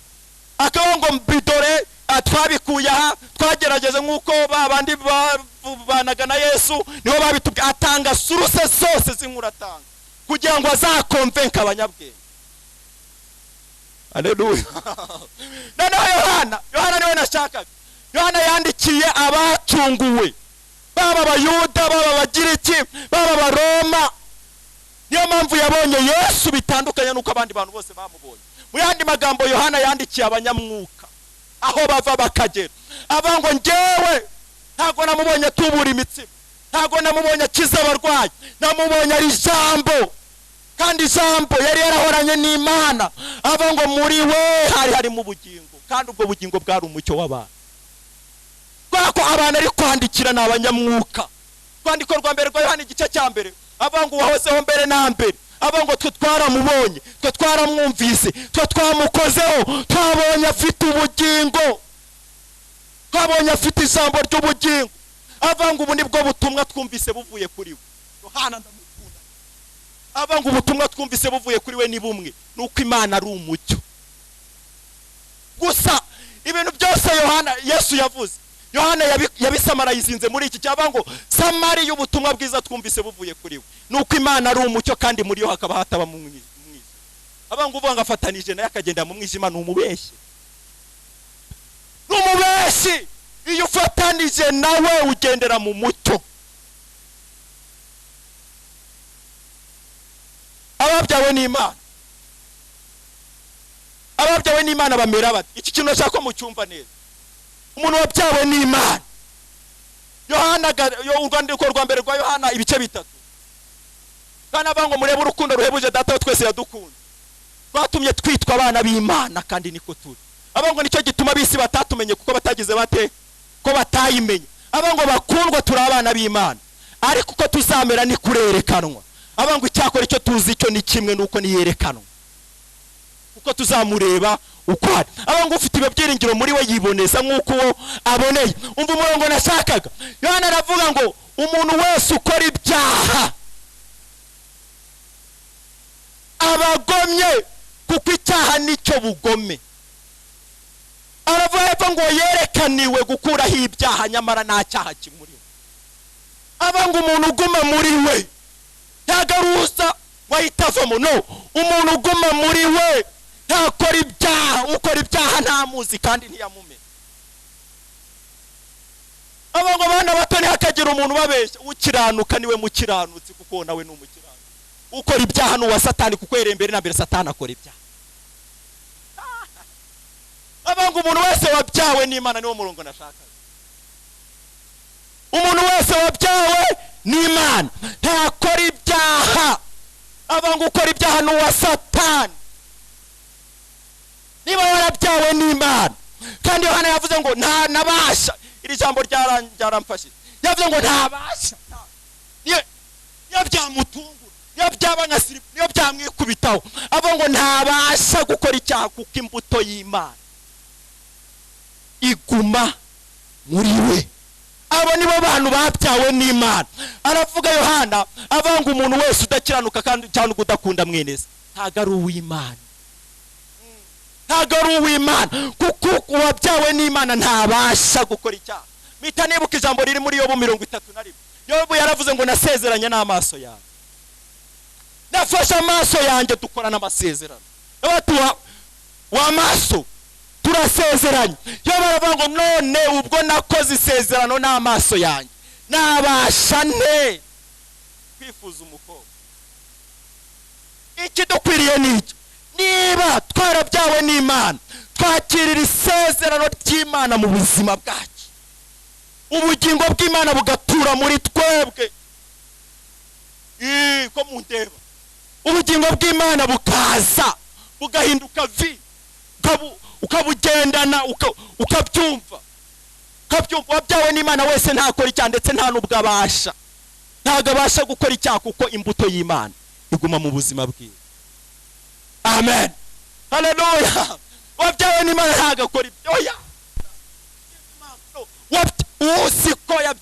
akavuga ngo mbidore twabikuye aha, twagerageze nk'uko ba bandi babanaga na Yesu nibo babitubwiye. Atanga source zose z'inkuru, atanga kugira ngo azaconvince abanyabwenge. Aleluya! Noneho Yohana niwe nashakaga. Yohana yandikiye abacunguwe, baba Abayuda, baba Abagiriki, baba Abaroma. Niyo mpamvu yabonye Yesu bitandukanye n'uko abandi bantu bose bamubonye. Mu yandi magambo, Yohana yandikiye abanyamwuka aho bava bakagera. Avuga ngo njyewe ntabwo namubonye atubura imitsima, ntabwo namubonye akiza abarwayi, namubonye ari Ijambo, kandi Ijambo yari yarahoranye n'Imana. Avuga ngo muri we hari harimo ubugingo, kandi ubwo bugingo bwari umucyo w'abantu. Kubera ko abantu ari kwandikira ni abanyamwuka. Urwandiko rwa mbere rwa Yohana, igice cya mbere, avuga ngo uwahozeho mbere na mbere, avuga ngo twe twaramubonye, twe twaramwumvise, twe twamukozeho, twabonye afite ubugingo, twabonye afite ijambo ry'ubugingo. Avuga ngo ubu ni bwo butumwa twumvise buvuye kuri we. Yohana ndamukunda. Avuga ngo ubutumwa twumvise buvuye kuri we ni bumwe, ni uko Imana ari umucyo. Gusa ibintu byose Yohana, Yesu yavuze, Yohana yabisummarizinze muri iki cyaba ngo summary y'ubutumwa bwiza twumvise buvuye kuri we ni uko Imana ari umucyo, kandi muri yo hakaba hataba mu mwijima. Avuga ngo uvuga ngo afatanije nayo akagenda mu mwijima ni umubeshyi, ni umubeshyi. Iyo ufatanije nawe ugendera mu mucyo. Ababyawe n'Imana, ababyawe n'Imana bamera bate? Iki kintu nashaka ko mucyumva neza. Umuntu wabyawe n'Imana, Yohana urwandiko rwa mbere rwa Yohana, ibice 3, kandi avuga ngo murebe urukundo ruhebuje Data wa twese yadukunze, rwatumye twitwa abana b'Imana, kandi niko turi. Avuga ngo nicyo gituma ab'isi batatumenye, kuko batagize bate? Ko batayimenye. Avuga ngo bakundwa, turi abana b'Imana, ariko uko tuzamera ni kurerekanwa. Avuga ngo icyakora icyo tuzi cyo ni kimwe, nuko niyerekanwa kuko tuzamureba uko ari. Avuga ngo ufite ibyo byiringiro muri we yiboneza nk'uko uwo aboneye. Umva umurongo nashakaga. Yohana aravuga ngo umuntu wese ukora ibyaha abagomye, kuko icyaha nicyo bugome. Aravuga hepfo ngo yerekaniwe gukuraho ibyaha, nyamara nta cyaha kimuriho. Avuga ngo umuntu uguma muri we ntabwo aruza ngo ahite avamo. No, umuntu uguma muri we ntakora ibyaha. Ukora ibyaha ntamuzi kandi ntiyamumenye. Avuga ngo bana bato, ntihakagire umuntu ubabeshya. Ukiranuka niwe mukiranutsi, kuko nawe ni umukiranutsi. Ukora ibyaha ni uwa Satani, kuko yereye mbere na mbere Satani akora ibyaha. Avuga ngo umuntu wese wabyawe n'Imana, niwo murongo nashakaga, umuntu wese wabyawe n'Imana ntakora ibyaha. Avuga ngo ukora ibyaha ni uwa Satani. Niba warabyawe n'Imana, kandi Yohana yavuze ngo nta nabasha, iri jambo ryaramfashije, yavuze ngo ntabasha, niyo byamutungura, niyo byaba nka siripu, niyo byamwikubitaho, avuga ngo ntabasha gukora icyaha, kuko imbuto y'Imana iguma muri we. Abo nibo bantu babyawe n'Imana. Aravuga Yohana, avuga ngo umuntu wese udakiranuka kandi cyangwa udakunda mwene se ntabwo ari uw'Imana, ntabwo ari uw'Imana, kuko uwabyawe n'Imana ntabasha gukora icyaha. Mpita nibuka ijambo riri muri Yobu 31. Yobu yaravuze ngo nasezeranye n'amaso yanjye, nafashe amaso yanjye dukorana amasezerano. Wa maso turasezeranye. Yo baravuga ngo none ubwo nakoze isezerano n'amaso yanjye, nabasha nte kwifuza umukobwa? Ikidukwiriye ni iki? Niba twarabyawe n'Imana, twakirira isezerano ry'Imana mu buzima bwacu, ubugingo bw'Imana bugatura muri twebwe. Ko mundeba, ubugingo bw'Imana bukaza bugahinduka vi, ukabugendana, ukabyumva, ukabyumva. Wabyawe n'Imana wese ntakora icyaha, ndetse nta n'ubwo abasha, ntabwo abasha gukora icyaha, kuko imbuto y'Imana iguma mu buzima bwiwe. Amen, haleluya. Wabyawe n'Imana ntabwo akora ibyo. Oya, uzi ko yabyawe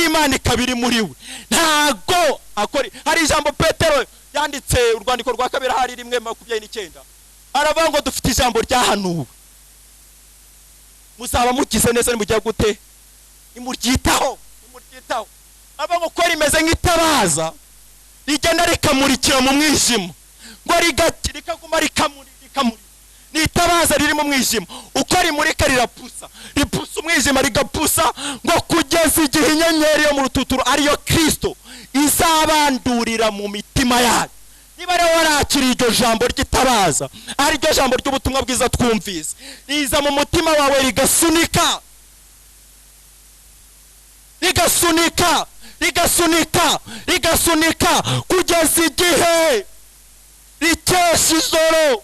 y'Imana ikaba iri muri we, ntago akora. Hari ijambo Petero yanditse, urwandiko rwa kabiri, hari 1:29, aravuga ngo dufite ijambo ryahanuwe, muzaba mugize neza nimujya gute? Nimuryitaho, nimuryitaho. Aravuga ngo ko rimeze nk'itabaza rigenda rikamurikira mu mwijima, ngo rikaguma rikamurika. Ni itabaza riri mu mwijima, uko rimurika rirapusa, ripusa umwijima, rigapusa, ngo kugeza igihe inyenyeri yo mu rututuru, ariyo Kristo, izabandurira mu mitima yayo. Niba rero warakiriye iryo jambo ry'itabaza, ari ryo jambo ry'ubutumwa bwiza twumvise, riza mu mutima wawe, rigasunika, rigasunika, rigasunika, rigasunika, kugeza igihe rikesha ijoro,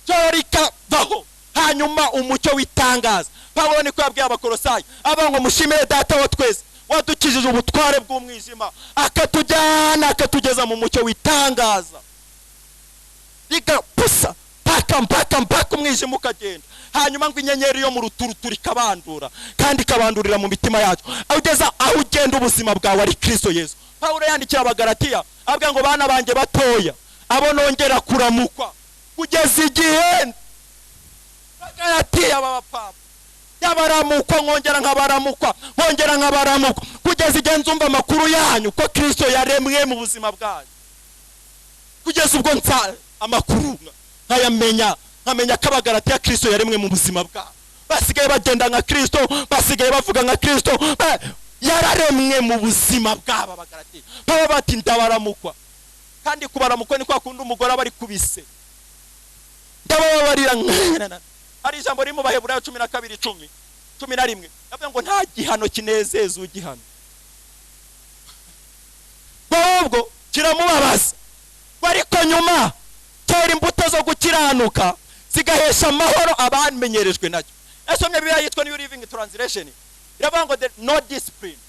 ijoro rikavaho, hanyuma umucyo w'itangaza. Pawulo niko yabwiye Abakorosayi, avuga ngo mushimire Data wa twese wadukijije ubutware bw'umwijima, akatujyana, akatugeza mu mucyo w'itangaza. Rigapusa mpaka mpaka mpaka umwijima ukagenda, hanyuma ngo inyenyeri yo mu ruturuturu ikabandura, kandi ikabandurira mu mitima yacu, aho ugeza, aho ugenda ubuzima bwawe ari Kristo Yesu. Pawulo yandikira Abagalatiya, avuga ngo bana banjye batoya, abo nongera kuramukwa kugeza igihe. Abagalatiya b'abapapa yabaramukwa, nkongera nkabaramukwa, nkongera nkabaramukwa, kugeza igihe nzumva amakuru yanyu ko Kristo yaremwe mu buzima bwanyu, kugeza ubwo nsa amakuru nkayamenya, nkamenya ko Abagalatiya Kristo yaremwe mu buzima bwabo, basigaye bagenda nka Kristo, basigaye bavuga nka Kristo, yararemwe mu buzima bwabo. Abagalatiya baba bati ndabaramukwa. Kandi kubaramukwa ni kwa kundi umugore aba ari kubise, ndabababarira. Hari ijambo riri mu Baheburayo 12:10, 11, yavuga ngo nta gihano kinezeza ugihano, ahubwo kiramubabaza, ariko nyuma cyera imbuto zo gukiranuka, zigahesha amahoro abamenyerejwe nacyo. Nasomye Bibiliya yitwa New Living Translation, iravuga ngo no discipline,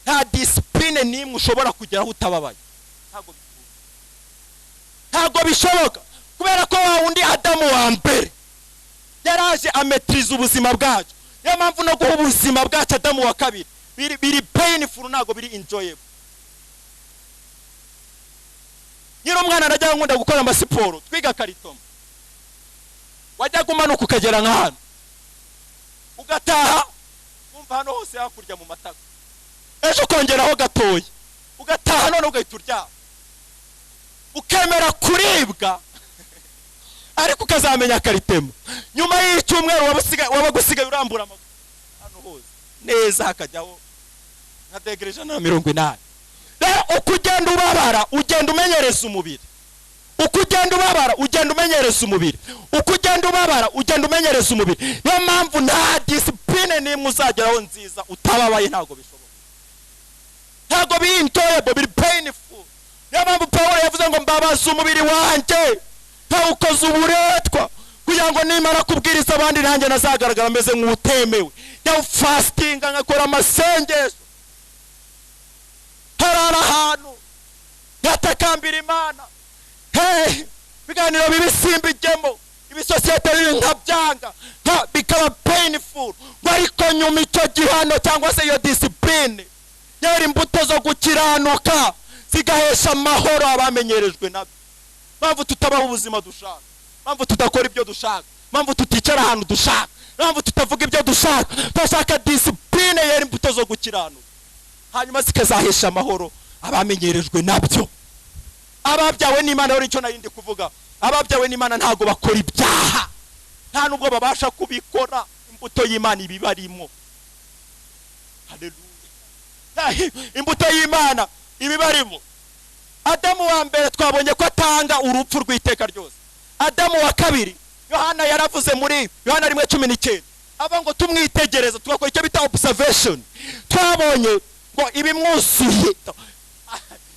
nta discipline n'imwe ushobora kugeraho utababaye. Ntabwo bikunda, ntabwo bishoboka, kubera ko wa wundi Adamu wa mbere yaraje ametiriza ubuzima bwacu. Niyo mpamvu no guha ubuzima bwacu Adamu wa kabiri biri painful, ntabwo biri enjoyable. Nyiri umwana najyaga nkunda gukora amasiporo, twiga karitoma, wajyaga umanuka ukagera nka hano, ugataha wumva hano hose hakurya mu matako, ejo ukongeraho gatoya, ugataha none ugahita uryama, ukemera kuribwa, ariko ukazamenya karitema nyuma y'icyumweru. Wabaga usigaye urambura amaguru hano hose neza, hakajyaho nka degere 180. Rero uko ugenda ubabara ugenda umenyereza umubiri, uko ugenda ubabara ugenda umenyereza umubiri, uko ugenda ubabara ugenda umenyereza umubiri. Niyo mpamvu nta discipline n'imwe uzageraho nziza utababaye, ntabwo bishoboka, ntabwo biri enjoyable, biri painful. Niyo mpamvu Paul yavuze ngo mbabaza umubiri wanjye ntawukoze uburetwa, kugira ngo nimara kubwiriza abandi nanjye nazagaragara ameze nk'utemewe. Ndawufastinga, nkakora amasengesho, harara ahantu ngatakambira Imana. Hey, ibiganiro bibi simbijyemo, ibisosiyete bibi nkabyanga, bikaba painful, ngo ariko nyuma icyo gihano cyangwa se iyo discipline yera imbuto zo gukiranuka, zigahesha amahoro abamenyerejwe nabyo. Mpamvu tutabaho ubuzima dushaka, mpamvu tudakora ibyo dushaka, mpamvu tuticara ahantu dushaka, mpamvu tutavuga ibyo dushaka, turashaka discipline yera imbuto zo gukiranuka, hanyuma zikazahesha amahoro abamenyerejwe nabyo. Ababyawe n'Imana rero, icyo nari ndi kuvuga, ababyawe n'Imana ntabwo bakora ibyaha, nta nubwo babasha kubikora. Imbuto y'Imana ibibarimo. Haleluya! Imbuto y'Imana ibibarimo. Adamu wa mbere twabonye ko atanga urupfu rw'iteka ryose. Adamu wa kabiri, Yohana yaravuze muri Yohana 1:19, aba ngo tumwitegereza, tugakora icyo bita observation, twabonye ngo ibimwuzuye,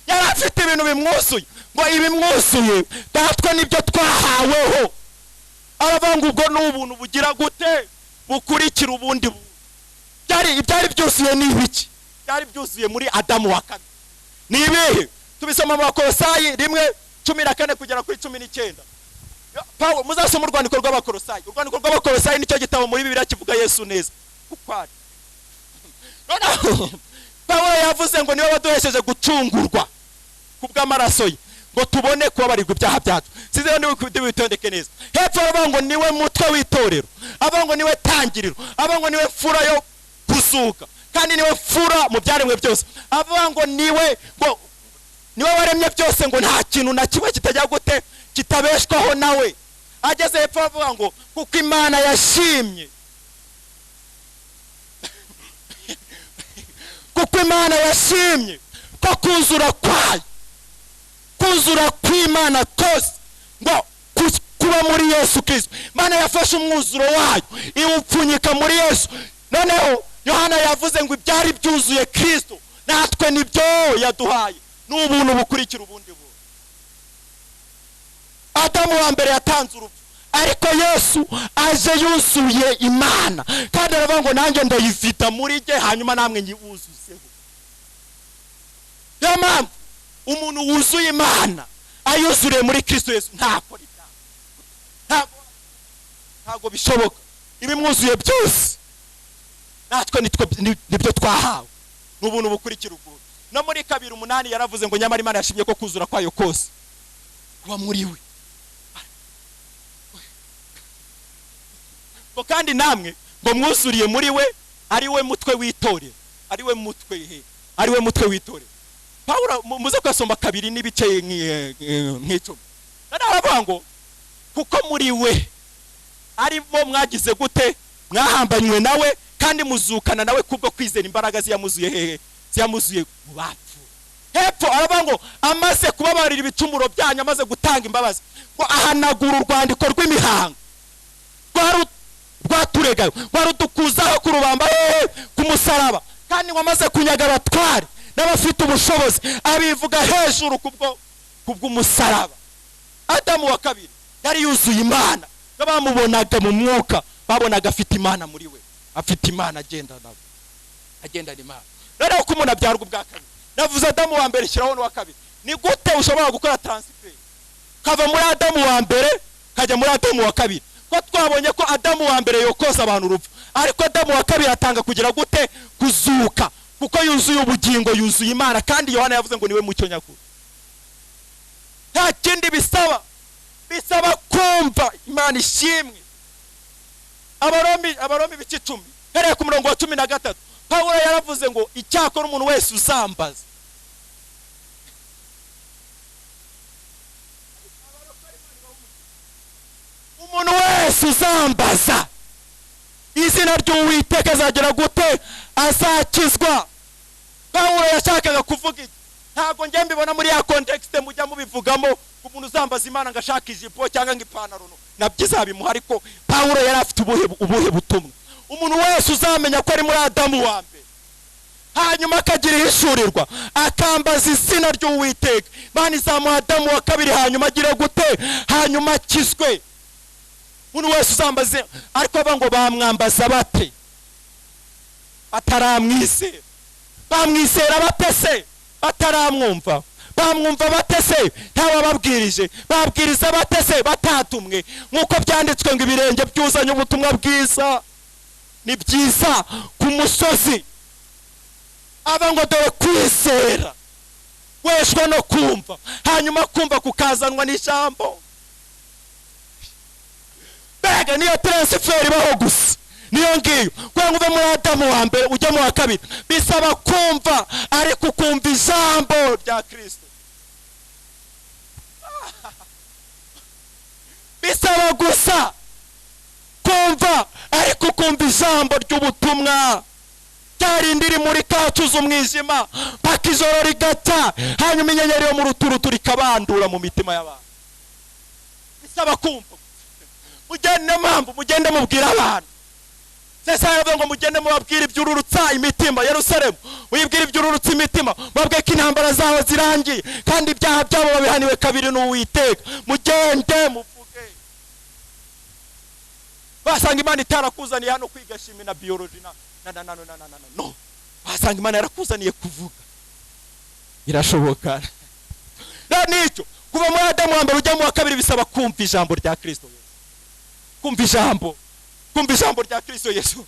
yari afite ibintu bimwuzuye, ngo ibimwuzuye natwe nibyo twahaweho. Aravuga ngo ubwo ni ubuntu bugira gute? Bukurikira ubundi buntu. Ibyari byuzuye ni ibiki? Byari byuzuye muri Adamu wa kabiri ni ibihe? Tubisoma mu Bakorosayi 1:14 kugera kuri 19. Pawulo, muzasoma urwandiko rw'Abakorosayi. Urwandiko rw'Abakorosayi nicyo gitabo muri Bibiliya kivuga Yesu neza uko ari. Noneho Pawulo yavuze ngo niwe waduhesheje gucungurwa kubw'amaraso ye ngo tubone kubabarirwa ibyaha byacu. Sinzi niba witondeke neza. Hepfo aravuga ngo niwe mutwe w'itorero, avuga ngo niwe tangiriro, avuga ngo niwe mfura yo kuzuka, kandi niwe mfura mu byaremwe byose. Avuga ngo niwe waremye byose, ngo nta kintu na kimwe kitajya gute kitabeshwaho nawe. Ageze hepfo avuga ngo kuko Imana yashimye, kuko Imana yashimye ko kuzura kwayo, kuzura kw'Imana kose ngo kuba muri Yesu Kristo. Imana yafashe umwuzuro wayo iwupfunyika muri Yesu. Noneho Yohana yavuze ngo ibyari byuzuye Kristo natwe nibyo yaduhaye, n'ubuntu bukurikira ubundi buntu. Adamu wa mbere yatanze urupfu, ariko Yesu aje yuzuye Imana, kandi aravuga ngo nanjye ndayifita muri jye, hanyuma namwe nyiwuzuzeho. Niyo mpamvu umuntu wuzuye Imana ayuzuriye muri Kristo Yesu ntakora ibyaha, ntabwo bishoboka. Ibimwuzuye byose natwe nibyo twahawe, n'ubuntu bukurikira ubuntu. No muri 2:8 yaravuze ngo nyamara Imana yashimye ko kuzura kwayo kose kuba muri we, ngo kandi namwe ngo mwuzuriye muri we, ari we mutwe w'itorero, ari we mutwe he, ari we mutwe w'itorero. Pawulo muze kwasoma 2 n'ibice nk'icumi. Aravuga ngo kuko muri we arimo mwagize gute, mwahambanywe nawe kandi muzukana nawe kubwo kwizera imbaraga ziyamuzuye hehe, ziyamuzuye mu bapfu. Hepfo aravuga ngo amaze kubabarira ibicumuro byanyu, amaze gutanga imbabazi, ngo ahanagura urwandiko rw'imihango rwaturegayo, rwarudukuzaho ku rubamba hehe, ku musaraba, kandi ngo amaze kunyaga abatware n'abafite ubushobozi abivuga hejuru kubw'umusaraba. Adamu wa kabiri yari yuzuye Imana, bamubonaga mu mwuka, babonaga afite Imana muri we, afite Imana agenda nabo, agendana Imana. Rero ko umuntu abyarwa ubwa kabiri, navuze Adamu wa mbere shyiraho n'uwa kabiri. Ni gute ushobora gukora transfer kava muri Adamu wa mbere kajya muri Adamu wa kabiri? Ko twabonye ko Adamu wa mbere yokoza abantu urupfu, ariko Adamu wa kabiri atanga kugira gute, kuzuka, kuko yuzuye ubugingo, yuzuye Imana. Kandi Yohana yavuze ngo niwe mucyo nyakuri. Nta kindi bisaba, bisaba kumva Imana ishimwe. Abaromi ibice 10 hereye ku murongo wa 13, Pawulo yaravuze ngo icyakora umuntu wese uzambaza. Umuntu wese uzambaza izina ry'Uwiteka azagera gute, azakizwa. Pawulo yashakaga kuvuga iki? Ntabwo njye mbibona muri ya context mujya mubivugamo, umuntu uzambaza Imana ngo ashaka ijipo cyangwa ngo ipantaro nabyo izabimuha, ariko Pawulo yari afite ubuhe butumwa? Umuntu wese uzamenya ko ari muri Adamu wa mbere, hanyuma akagira ihishurirwa, akambaza izina ry'Uwiteka, Imana izamuha Adamu wa kabiri, hanyuma agire gute, hanyuma akizwe. Umuntu wese uzambaze, ariko aba ngo bamwambaza bate bataramwizera? Bamwizera bate se bataramwumva? Bamwumva bate se ntawababwirije? Babwiriza bate se batatumwe? Nk'uko byanditswe ngo ibirenge byuzanye ubutumwa bwiza ni byiza ku musozi. Aba ngo dore kwizera weshwa no kumva, hanyuma kumva kukazanwa n'ijambo. Mbega niyo transfer ibaho gusa, niyo ngiyo. Kugira ngo uve muri Adamu wa mbere ujye mu wa kabiri bisaba kumva, ariko ukumva ijambo rya Kristo. Bisaba gusa kumva, ariko ukumva ijambo ry'ubutumwa ryarindi riri muri kacuza umwijima paka ijoro rigacya, hanyuma inyenyeri yo mu ruturutu rikabandura mu mitima y'abantu. Bisaba kumva. Mugende mpamvu mugende mubwira abantu. Sesa yavuze ngo mugende mubabwire ibyururutsa imitima. Yerusalemu wibwire ibyururutsa imitima, babwe ko intambara zabo zirangiye kandi ibyaha byabo babihaniwe kabiri n'Uwiteka. Mugende muvuge. Basanga Imana itarakuzaniye hano kwiga shimi na biology na na na na na na no. Basanga Imana yarakuzaniye kuvuga. Birashoboka. Nicyo kuva muri Adamu wa mbere ujya mu wa kabiri bisaba kumva ijambo rya Kristo Yesu. Kumva ijambo, kumva ijambo rya Kristo Yesu.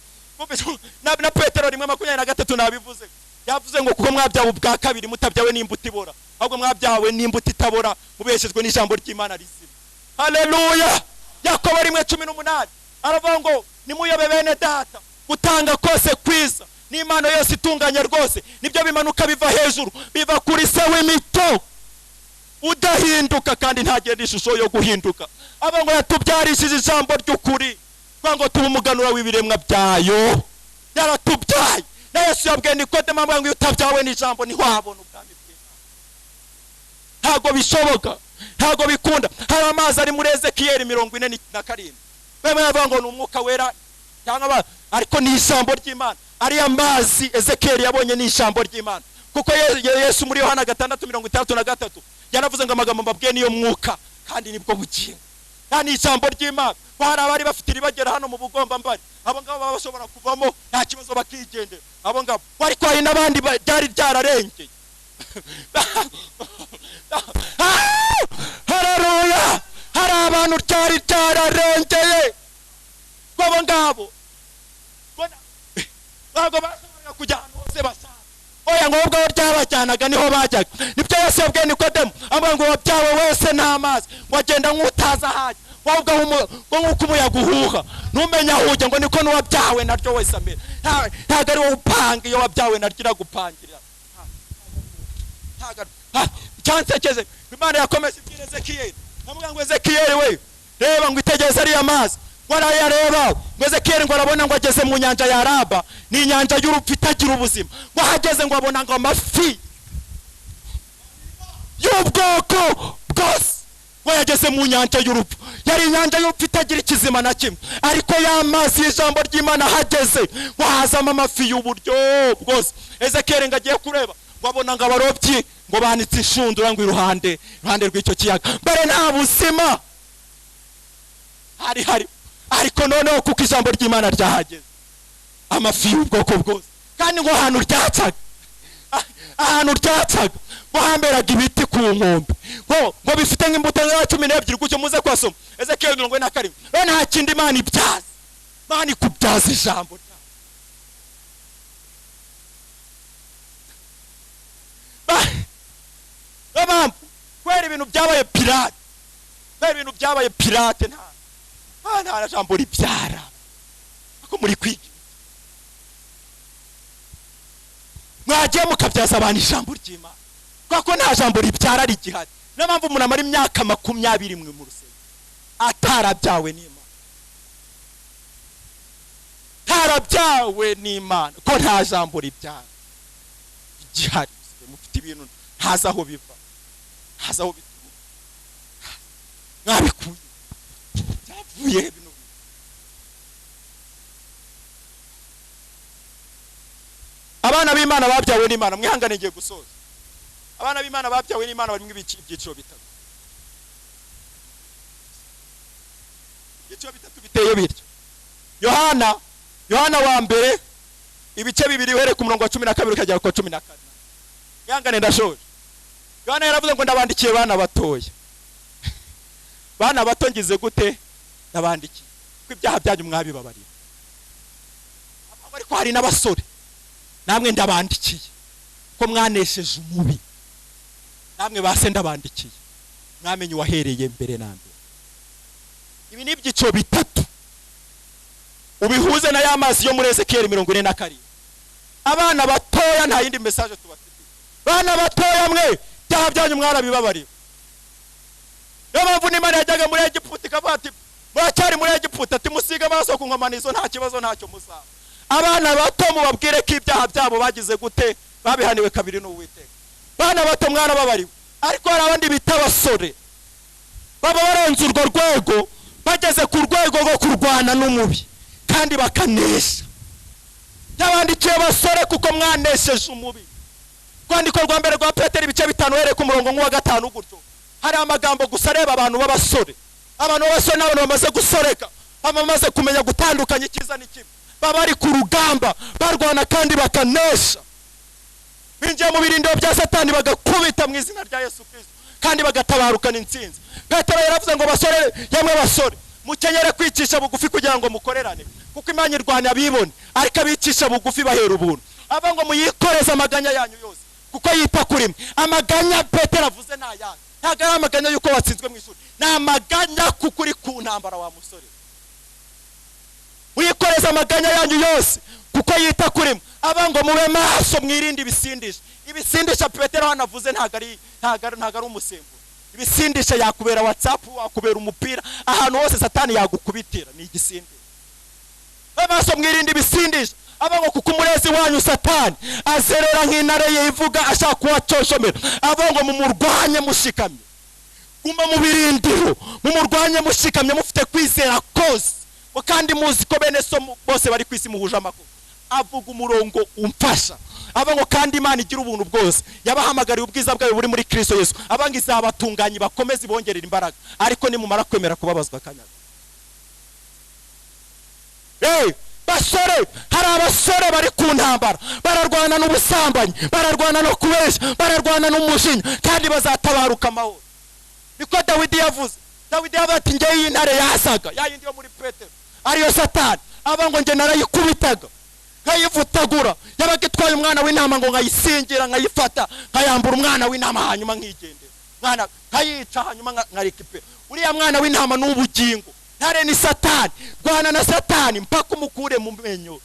Na Petero 1:23 nabivuze. Yavuze ngo kuko mwabyawe ubwa kabiri mutabyawe n'imbuto ibora, ahubwo mwabyawe n'imbuto itabora, mubeshejwe n'ijambo ry'Imana rizima. Haleluya. Yakobo 1:18 aravuga ngo nimuyobe bene data, gutanga kose kwiza n'impano yose itunganye rwose nibyo bimanuka biva hejuru, biva kuri se w'imito udahinduka kandi ntagenda ishusho yo guhinduka. Aba ngo yatubyarishije ijambo ry'ukuri ngo tuba umuganura w'ibiremwa byayo. Yaratubyaye. Na Yesu yabwiye Nikodemo ngo iyo utabyawe n'ijambo ntiwabona ubwami bw'Imana. Ntago bishoboka, ntago bikunda. Hari amazi ari muri Ezekiyeli 47, bamwe bavuga ngo ni umwuka wera cyangwa, ariko ni ijambo ry'Imana. Ariya mazi Ezekiyeli yabonye ni ijambo ry'Imana, kuko Yesu muri Yohana 6:63 yaravuze ngo amagambo mbabwiye niyo mwuka kandi nibwo bugingo. Ni ijambo ry'Imana. Hari abari bafite iribagera hano mu bugomba mbari, abo ngabo baba bashobora kuvamo nta kibazo bakigendera, abo ngabo. Ariko hari n'abandi byari byararengeye. Haleluya. Hari abantu byari byararengeye, abo ngabo ntabwo bashoboraga kujya ahantu hose bashaka. Oya, ngo ubwo ryabajyanaga niho bajyaga. Nibyo Yesu yabwiye Nikodemo, avuga ngo wabyawe wese n'amazi, ngo agenda nk'utaza ahajya, ngo nk'uko umuyaga uhuha ntumenya aho ujya, ngo niko n'uwabyawe naryo wese amera. Ntabwo ari wowe upanga, iyo wabyawe naryo iragupangirira. Cyansekeje, Imana yakomeje ibwira Ezekiyeli, amuvuga ngo Ezekiyeli we, reba ngo itegereze ariya mazi. Ngo arayareba, ngo Ezekiyeli ngo arabona ngo ageze mu nyanja ya Araba, ni inyanja y'urupfu itagira ubuzima. Ngo ahageze ngo abona ngo amafi y'ubwoko bwose. Ngo yageze mu nyanja y'urupfu, yari inyanja y'urupfu itagira ikizima na kimwe, ariko ya mazi y'ijambo ry'Imana ahageze ngo hazamo amafi y'uburyo bwose. Ezekiyeli ngo agiye kureba, ngo abona ngo abarobyi ngo banitse inshundura ngo iruhande rw'icyo kiyaga. Mbere nta buzima hari hari, ariko noneho kuko ijambo ry'Imana ryahageze, amafi y'ubwoko bwose. Kandi ngo ahantu ryacaga, ahantu ryacaga ngo hamberaga ibiti ku nkombe, ngo bifite nk'imbuto nka 12 gutyo. Muze kwasoma Ezekiyeli 47. Rero nta kindi Imana ibyaza, Imana ikubyaza ijambo ryayo. Kubera ibintu byabaye pirate, kubera ibintu byabaye pirate, nta jambo ribyara. Ako muri kwiga mwagiye mukabyaza abantu ijambo ry'Imana, kuko nta jambo ribyara rigihari. Niyo mpamvu umuntu amara imyaka 21 mu rusengero atarabyawe n'Imana, atarabyawe n'Imana, ko nta jambo ribyara rigihari. Mufite ibintu ntazi aho biva, ntazi aho bituruka, mwabikuye byavuye bino. Abana b'Imana babyawe n'Imana, mwihangane ngiye gusoza. Abana b'Imana babyawe n'Imana barimo ibyiciro bitatu. Ibyiciro bitatu biteye bityo. Yohana wa mbere ibice 2 uhereye ku murongo wa 12 ukagera ku 14. Mwihangane ndashoje. Yohana yaravuze ngo ndabandikiye bana batoya. Bana bato ngize gute? Ndabandikiye ko ibyaha byanyu mwabibabarira. Ariko hari n'abasore namwe ndabandikiye ko mwanesheje umubi. Namwe base ndabandikiye mwamenye wahereye mbere na mbere. Ibi ni ibyiciro bitatu ubihuze na ya mazi yo muri Ezekiyeli 47. Abana batoya nta yindi message tubafitiye. Bana batoya mwe ibyaha byanyu mwarabibabariye. Niyo mpamvu n'Imana yajyaga muri Egiputa ikavuga ati muracyari muri Egiputa, ati musiga amaraso ku nkomanizo nta kibazo ntacyo muzaba. Abana bato mubabwire ko ibyaha byabo bagize gute, babihaniwe kabiri n'Uwiteka. Bana bato mwarababariwe. Ariko hari abandi bita abasore baba barenze urwo rwego, bageze ku rwego rwo kurwana n'umubi kandi bakanesha. Yabandikiye abasore kuko mwanesheje umubi. Rwandiko rwa mbere rwa Petero ibice 5 uhereye ku murongo wa 5 gutyo. Hari amagambo gusa areba abantu b'abasore. Abantu b'abasore n'abantu bamaze gusoreka, bamaze kumenya gutandukanya icyiza n'ikibi, baba bari ku rugamba barwana kandi bakanesha. Binjiye mu birindiro bya Satani bagakubita mu izina rya Yesu Kristo kandi bagatabarukana intsinzi. Petero yaravuze ngo basore, yamwe basore, mukenyere kwicisha bugufi kugira ngo mukorerane, kuko Imana irwana abibone, ariko abicisha bugufi bahera ubuntu. Ava ngo muyikoreze amaganya yanyu yose kuko yita kuri mwe. Amaganya Petero avuze ni ayahe? Ntabwo ari amaganya y'uko watsinzwe mu ishuri, ni amaganya kuko uri ku ntambara wa musore. Muyikoreze amaganya yanyu yose kuko yita kuri mwe. Aba ngo mube maso mwirinde ibisindisha. Ibisindisha Petero hano avuze ntabwo ari umusemburo. Ibisindisha yakubera WhatsApp, wakubera umupira, ahantu hose Satani yagukubitira ni igisindisha. Mube maso mwirinde ibisindisha. Aba ngo kuko umurezi wanyu Satani azerera nk'intare yivuga ashaka kubacoshomera. Aba ngo mumurwanye mushikamye, guma mu birindiro, mumurwanye mushikamye mufite kwizera kose, kandi muzi ko bene so bose bari ku isi muhuje amakuru. Avuga umurongo umfasha. Aba ngo kandi Imana igira ubuntu bwose yabahamagariye ubwiza bwayo buri muri Kristo Yesu. Aba ngo izabatunganye bakomeze ibongerera imbaraga, ariko nimumara kwemera kubabazwa kanyaga. Basore, hari abasore bari ku ntambara, bararwana n'ubusambanyi, bararwana no kubeshya, bararwana n'umujinya, kandi bazatabaruka amahoro. Niko Dawidi yavuze. Dawidi yavuze ati nge iyi ntare yasaga ya yindi yo muri Petero ariyo Satani, aba ngo nge narayikubitaga nkayivutagura, yabaga itwaye umwana w'intama ngo nkayisingira, nkayifata, nkayambura umwana w'intama hanyuma nkigendera, mwana nkayica hanyuma nkarikipera. Uriya mwana w'intama ni ubugingo, ntare ni Satani. Rwana na Satani mpaka umukure mu menyo.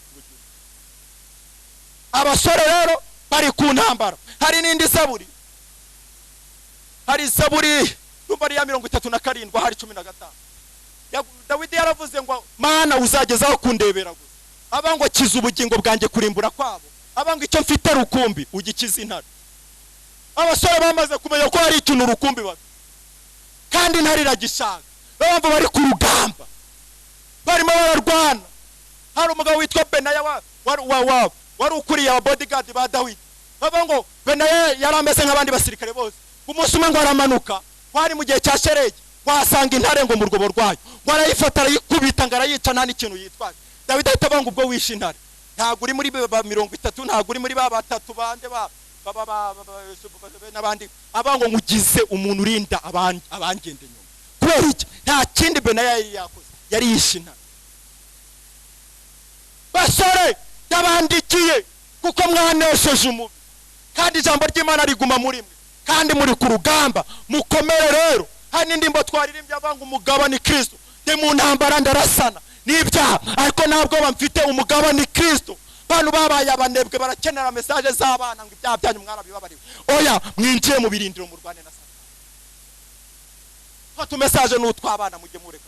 Abasore rero bari ku ntambara. Hari n'indi zaburi, hari zaburi numva ya 37 hari 15. Dawidi yaravuze ngo Mana uzagezaho kundebera gusa. Aba ngo kiza ubugingo bwanjye kurimbura kwabo. Aba ngo icyo mfite rukumbi ugikiza intare. Abasore bamaze kumenya ko hari ikintu rukumbi bafite, kandi intare iragishaka. Bamva bari ku rugamba, barimo bararwana. Hari umugabo witwa Benaya wari ukuriye aba bodyguard ba Dawidi. Bava ngo Benaya yari ameze nk'abandi basirikare bose. Umunsi umwe ngo aramanuka, wari mu gihe cya sheregi, wasanga intare ngo mu rwobo rwayo, ngo arayifata arayikubita ngo arayica nta n'ikintu yitwaje. Dawidi ahita avuga ngo ubwo wishe intare, ntabwo uri muri ba 30, ntabwo uri muri ba batatu bande ba n'abandi. Aba ngo ngugize umuntu urinda abangende nyuma. Kubera iki? Nta kindi Benaya yari yakoze, yari yishe intare. Basore yabandikiye kuko mwanesheje umubi, kandi ijambo ry'Imana riguma muri mwe, kandi muri ku rugamba. Mukomere rero. Hari n'indimbo twaririmbye avanga umugaba ni Kristo. Ndi mu ntambara ndarasana n'ibyaha, ariko ntabwo bamfite, umugaba ni Kristo. Bantu babaye abanebwe barakenera message z'abana ngo ibyaha byanyu mwarabibabariwe. Oya, mwinjiye mu birindiro murwane na Satani. Twa message n'utwabana mujye mureka.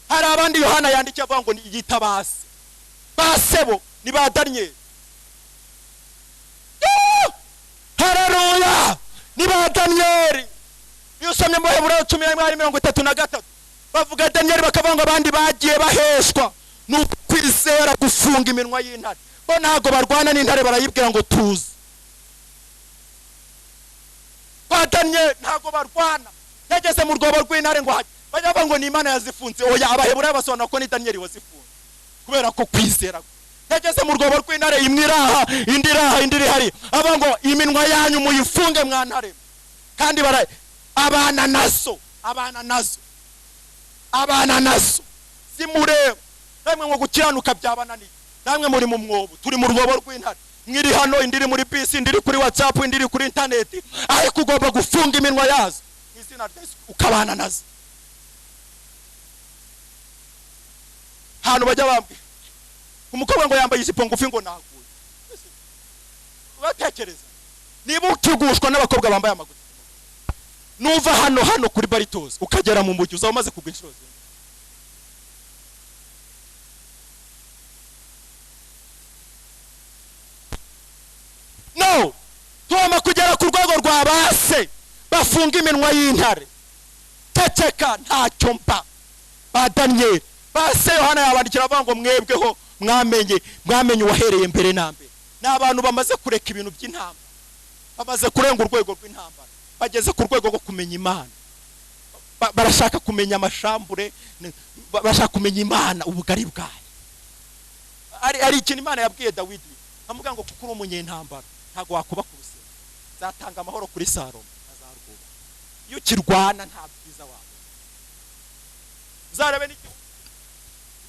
Hari abandi Yohana yandikiye avuga ngo yita base. Basebo ni ba Daniel. Haleluya! Ni ba Daniel. Iyo usomye mu Baheburayo 11:33 bavuga Daniel bakavuga ngo abandi bagiye baheshwa n'ukwizera gufunga iminwa y'intare. Bo ntago barwana n'intare, barayibwira ngo tuze. Ba Daniel ntago barwana. Yageze mu rwobo rw'intare ngo bajya bavuga ngo ni Imana yazifunze. Oya, Abaheburayo basobanura ko ni Daniel wazifunze kubera ko kwizera. Yageze mu rwobo rw'intare, imwe iraha, indi iraha, indi iri hari. Aba ngo iminwa yanyu muyifunge mwa ntare. Kandi bara abana nazo, abana nazo, abana nazo zimureba. Namwe ngo gukiranuka byabananiye, namwe muri mu mwobo, turi mu rwobo rw'intare. Mwiri hano, indi iri muri bisi, indi iri kuri WhatsApp, indi iri kuri internet, ariko ugomba gufunga iminwa yazo mu izina rya Yesu, ukabana nazo. Hano bajya bambwira umukobwa ngo yambaye ijipo ngufi ngo naguye. Uratekereza niba ukigushwa n'abakobwa bambaye amagufi, nuva hano kuri Baritozi ukagera mu mujyi uzaba umaze kugwa inshuro zingahe? No, tugomba kugera ku rwego rwa base bafunga iminwa y'intare. Ceceka ntacyo mba. Ba Daniel, base Yohana yabandikira avuga ngo mwebweho mwamenye uwahereye mbere na mbere. Ni abantu bamaze kureka ibintu by'intambara, bamaze kurenga urwego rw'intambara, bageze ku rwego rwo kumenya Imana. Barashaka kumenya amashambure, barashaka kumenya Imana ubugari bwayo. Ari ikintu Imana yabwiye Dawidi, amubwira ngo kuko uri umunyentambara ntago wakuba ku rusengero, nzatanga amahoro kuri Salomo azarwubaka. Iyo ukirwana nta bwiza wabona. Uzarebe n'igihugu,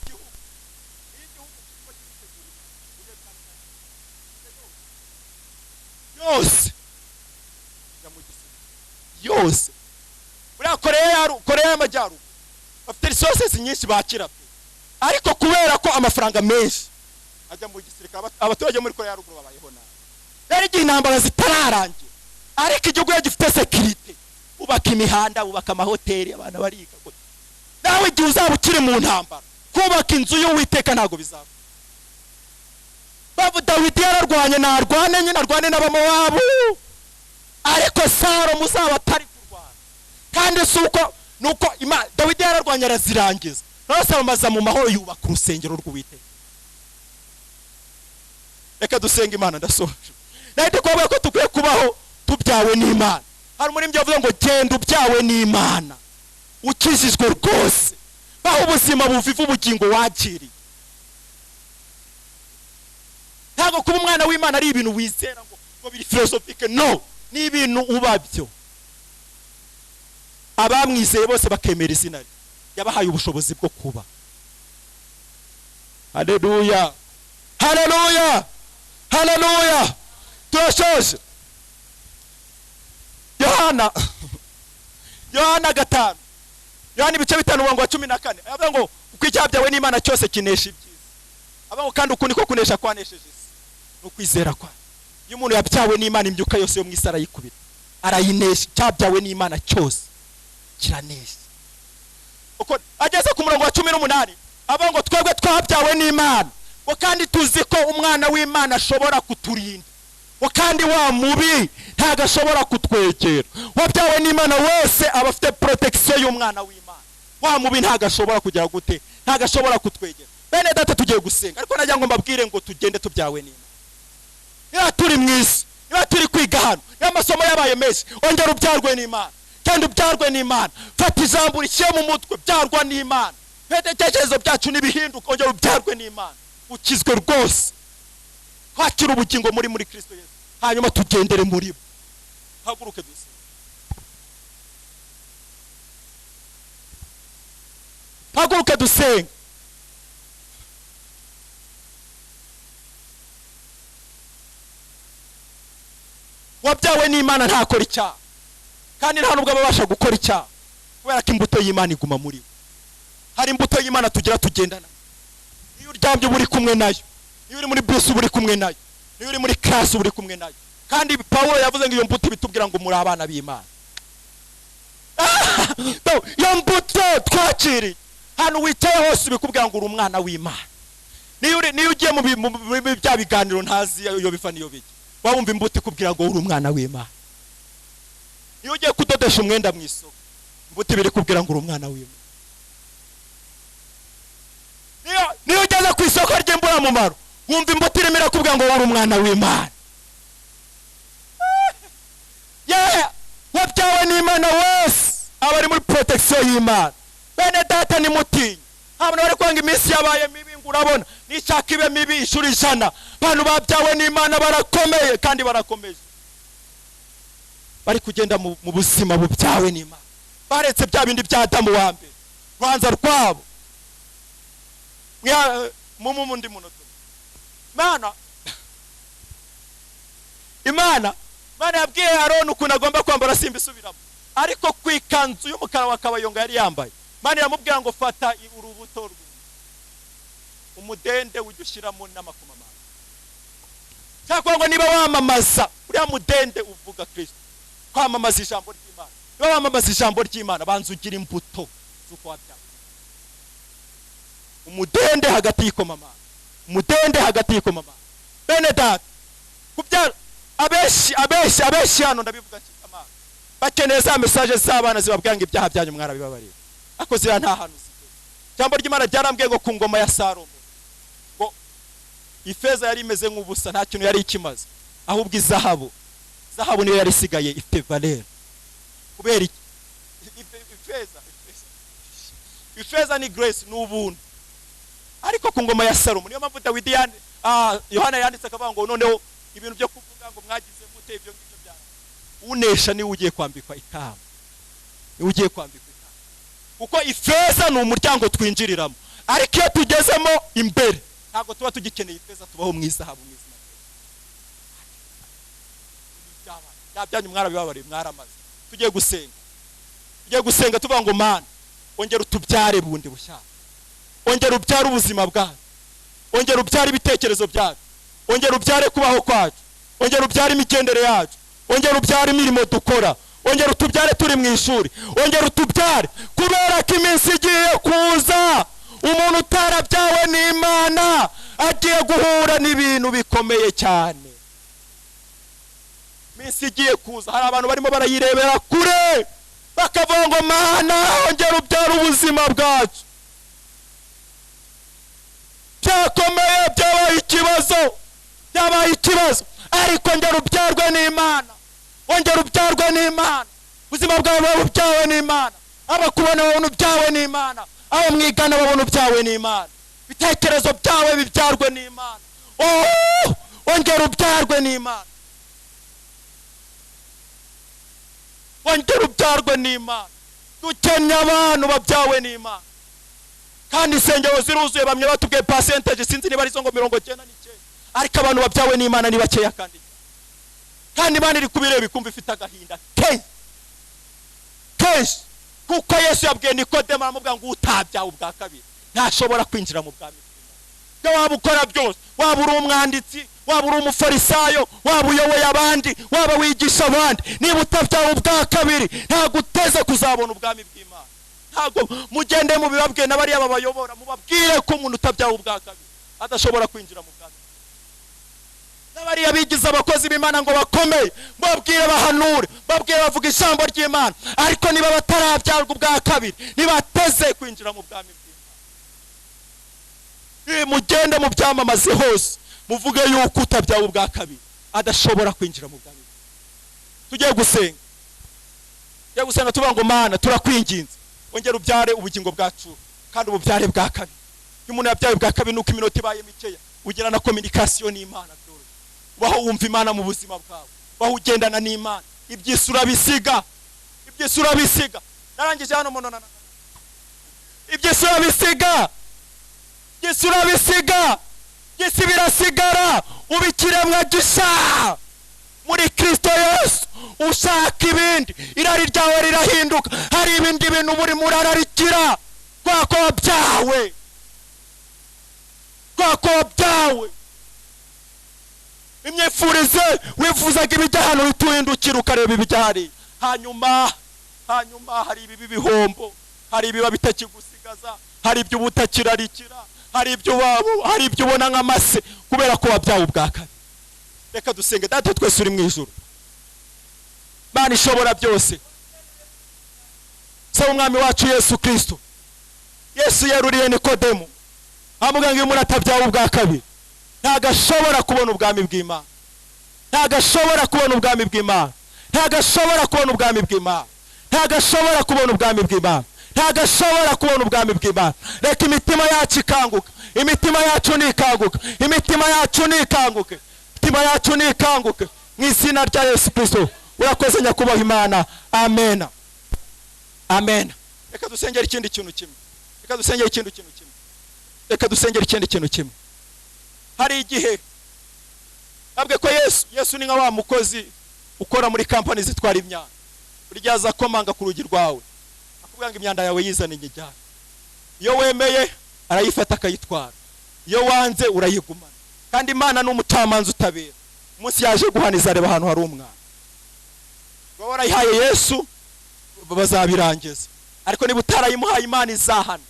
igihugu kirimo kiritegura. Yose yose. Buriya Koreya y'Amajyaruguru bafite resources nyinshi bakira pe, ariko kubera ko amafaranga menshi ajya mu gisirikare, abaturage muri Koreya ya Ruguru babayeho nabi. Rero igihe intambara zitararangira, ariko igihugu iyo gifite security, bubaka imihanda, bubaka amahoteli, abana bariga. Nawe igihe uzaba ukiri mu ntambara, kubaka inzu y'Uwiteka ntabwo bizaba. Babu Dawidi yararwanye, narwane nyine, arwane n'Abamowabu, ariko Salomo uzaba atari kurwana. Kandi si uko, nuko Dawidi yararwanye arazirangiza, nawe Salomo aza mu mahoro yubaka urusengero rw'Uwiteka. Reka dusenga Imana, ndasoje. Nahita kuvuga ko dukwiye kubaho tubyawe n'Imana. Hari umuririmbyi wavuze ngo genda ubyawe n'Imana, ukijijwe rwose, baho ubuzima buviva ubugingo wakiriye. Ntabwo kuba umwana w'Imana ari ibintu wizera ngo biri philosophique, no, ni ibintu ubabyo. Abamwizeye bose bakemera izina rye, yabahaye ubushobozi bwo kuba. Haleluya, haleluya, haleluya. Turashoje. Yohana 5, Yohana ibice 5 umurongo wa 14, avuga ngo kuko icyaha byawe n'Imana cyose kinesha ibyiza. Avuga ngo kandi uku niko kunesha kwanesheje isi, ni ukwizera kwayo. Iyo umuntu yabyawe n'Imana, imyuka yose yo mu isi arayikubita, arayinesha. Icyabyawe n'Imana cyose kiranesha. Uko ageze ku murongo wa 18, avuga ngo twebwe twabyawe n'Imana, ngo kandi tuzi ko umwana w'Imana ashobora kuturinda, ngo kandi wa mubi ntabwo ashobora kutwegera. Wabyawe n'Imana wese aba afite protection y'umwana w'Imana. Wa mubi ntabwo ashobora kugera gute, ntabwo ashobora kutwegera. Bene data, tugiye gusenga, ariko nagira ngo mbabwire ngo tugende tubyawe n'Imana. Niba turi mu isi, niba turi kwiga hano, niba amasomo yabaye menshi, ongera ubyarwe n'Imana, kandi ubyarwe n'Imana. Fata ijambo urishyire mu mutwe, byarwa n'Imana. Ibitekerezo byacu nibihinduka, ongera ubyarwe n'Imana, ukizwe rwose, twakira ubugingo muri Kristo Yesu, hanyuma tugendere muri bo. Haguruke dusenge. Haguruke dusenge. Wabyawe n'Imana ntakora icyaha, kandi nta nubwo abasha gukora icyaha, kubera ko imbuto y'Imana iguma muri we. Hari imbuto y'Imana tugira tugendana. Iyo uryamye uba uri kumwe nayo, iyo uri muri bus uba uri kumwe nayo, iyo uri muri class uba uri kumwe nayo. Kandi Pawulo yavuze ngo iyo mbuto ibitubwira ngo muri abana b'Imana. Iyo mbuto twakiriye, hano wicaye hose bikubwira ngo uri umwana w'Imana. Niyo ugiye mu bya biganiro ntazi iyo biva niyo bijya, wabumva imbuto ikubwira ngo uri umwana w'Imana. Niyo ugiye kudodesha umwenda mu isoko, imbuto ibiri kubwira ngo uri umwana w'Imana. Niyo ugeze ku isoko ry'imburamumaro, wumva imbuto irimo irakubwira ngo uri umwana w'Imana. Wabyawe n'Imana wese aba ari muri protection y'Imana. Bene data, nimutinye. Abantu bari kwanga iminsi yabaye mibi, ngo urabona nishaka ibe mibi inshuro 100. Abantu babyawe n'Imana barakomeye kandi barakomeje, bari kugenda mu buzima bubyawe n'Imana, baretse bya bindi bya Adamu wa mbere, rwanza rwabo. Mu ndi munota. Imana yabwiye Aroni ukuntu agomba kwambara, simbisubiramo, ariko ku ikanzu y'umukara wa kabayonga yari yambaye, Imana iramubwira ngo fata urubuto umudende ujye ushyiramo n'amakomamanga. Cyangwa ngo niba wamamaza uriya mudende uvuga Kristo, kwamamaza ijambo ry'Imana, niba wamamaza ijambo ry'Imana, banza ugira imbuto z'uko wabyawe. Umudende hagati y'ikomamanga, umudende hagati y'ikomamanga. Bene data, kubyara abenshi hano ndabivuga cyane, bakeneye za message z'abana zibabwira ngo ibyaha byanyu mwarabibabariye, ariko zira nta hantu zigeze. Ijambo ry'Imana ryarambwiye ngo ku ngoma ya Salomo ngo ifeza yari imeze nk'ubusa, nta kintu yari ikimaze, ahubwo izahabu niyo yari isigaye ifite valeur. Kubera iki? Ifeza ni grace, ni ubuntu. Ariko ku ngoma ya Salomo, niyo mpamvu Dawidi Yohana yanditse akavuga ngo noneho ibintu byo kuvuga ngo mwagize mute ibyo ngibyo bya unesha niwe ugiye kwambikwa ikamba, niwe ugiye kwambikwa ikamba. Kuko ifeza ni umuryango twinjiriramo, ariko iyo tugezemo imbere ntabwo tuba tugikeneye ifeza, tubaho mu izahabu, mu izina. Nta byanyu, mwarabibabariye, mwaramaze. Tugiye gusenga, tugiye gusenga tuvuga ngo: "Mana, ongera utubyare bundi bushya, ongera ubyare ubuzima bwacu, ongera ubyare ibitekerezo byacu, ongera ubyare kubaho kwacu, ongera ubyare imigendere yacu, ongera ubyare imirimo dukora, ongera utubyare turi mu ishuri, ongera utubyare," kubera ko iminsi igiye kuza umuntu utarabyawe n'Imana agiye guhura n'ibintu bikomeye cyane. Iminsi igiye kuza, hari abantu barimo barayirebera kure bakavuga ngo: "Mana, ongera ubyare ubuzima bwacu, byakomeye, byabaye ikibazo, byabaye ikibazo, ariko ongera ubyarwe n'Imana, ongera ubyarwe n'Imana." Ubuzima bwawe buba bubyawe n'Imana, abakubona babona ubyawe n'Imana, abo mwigana babona ubyawe n'Imana, ibitekerezo byawe bibyarwe n'Imana. Oh, ongera ubyarwe n'Imana, ongera ubyarwe n'Imana. Dukennye abantu babyawe n'Imana, kandi insengero ziruzuye. Bamwe batubwiye percentage, sinzi niba arizo, ngo 99, ariko abantu babyawe n'Imana ni bakeya. Kandi Imana iri kubireba ikumva ifite agahinda kenshi kenshi, kuko Yesu yabwiye Nikodemo, aramubwira ngo utabyawe ubwa kabiri ntashobora kwinjira mu bwami bw'Imana. Ibyo waba ukora byose, waba uri umwanditsi, waba uri umufarisayo, waba uyoboye abandi, waba wigisha abandi, niba utabyawe ubwa kabiri ntabwo uteze kuzabona ubwami bw'Imana. Ntabwo mugende mubibabwiye n'abariya babayobora, mubabwire ko umuntu utabyawe ubwa kabiri adashobora kwinjira mu bwami. N'abariya bigize abakozi b'Imana ngo bakomeye, babwire bahanure, babwire bavuga ijambo ry'Imana, ariko niba batarabyarwa ubwa kabiri ntibateze kwinjira mu bwami bw'Imana. Mugende mubyamamaze hose, muvuge yuko utabyawe ubwa kabiri adashobora kwinjira mu bwami. Tugiye gusenga, tugiye gusenga tuvuga ngo: "Mana, turakwinginze, ongera ubyare ubugingo bwacu, kandi ububyare bwa kabiri." Iyo umuntu yabyaye bwa kabiri, nuko iminota ibaye mikeya, ugira na communication n'Imana byoroshye, ubaho wumva Imana mu buzima bwawe, ubaho ugendana n'Imana. Iby'isi urabisiga, iby'isi urabisiga. Narangije hano muno, iby'isi urabisiga, iby'isi urabisiga, iby'isi birasigara, uba ikiremwa gishya muri Kristo Yesu. Ushaka ibindi, irari ryawe rirahinduka, hari ibindi bintu buri murararikira kubera ko wabyawe, kubera ko wabyawe. Imyifurize wifuzaga ibijya hano, uhita uhindukira ukareba ibijya hariya. Hanyuma hari ibibi bihombo, hari ibiba bitakigusigaza, hari ibyo uba utakirarikira, hari ibyo ubona nk'amase, kubera ko wabyawe ubwa kabiri. Reka dusenge. Data twese uri mu ijuru, Mana ishobora byose, saba Umwami wacu Yesu Kristo. Yesu yeruriye Nikodemu, amubwira ngo iyo umuntu atabyawe ubwa kabiri ntabwo ashobora kubona ubwami bw'Imana, ntabwo ashobora kubona ubwami bw'Imana, ntabwo ashobora kubona ubwami bw'Imana, ntabwo ashobora kubona ubwami bw'Imana, ntabwo ashobora kubona ubwami bw'Imana. Reka imitima yacu ikanguka, imitima yacu nikanguke, imitima yacu nikanguke, imitima yacu nikanguke mu izina rya Yesu Kristo. Urakoze nyakubahwa Imana. Amen, amen. Reka dusengere ikindi kintu kimwe, reka dusengere ikindi kintu kimwe, reka dusengere ikindi kintu kimwe. Hari igihe nabwe ko Yesu ni nka wa mukozi ukora muri kampani zitwara imyanda. Burya aza akomanga ku rugi rwawe, akubwira ngo imyanda yawe yizane inyijyane. Iyo wemeye arayifata akayitwara, iyo wanze urayigumana. Kandi Imana ni umucamanza utabera. Umunsi yaje guhaniza, areba ahantu hari umwana uba warayihaye Yesu, bazabirangiza, ariko niba utarayimuhaye, Imana izahana.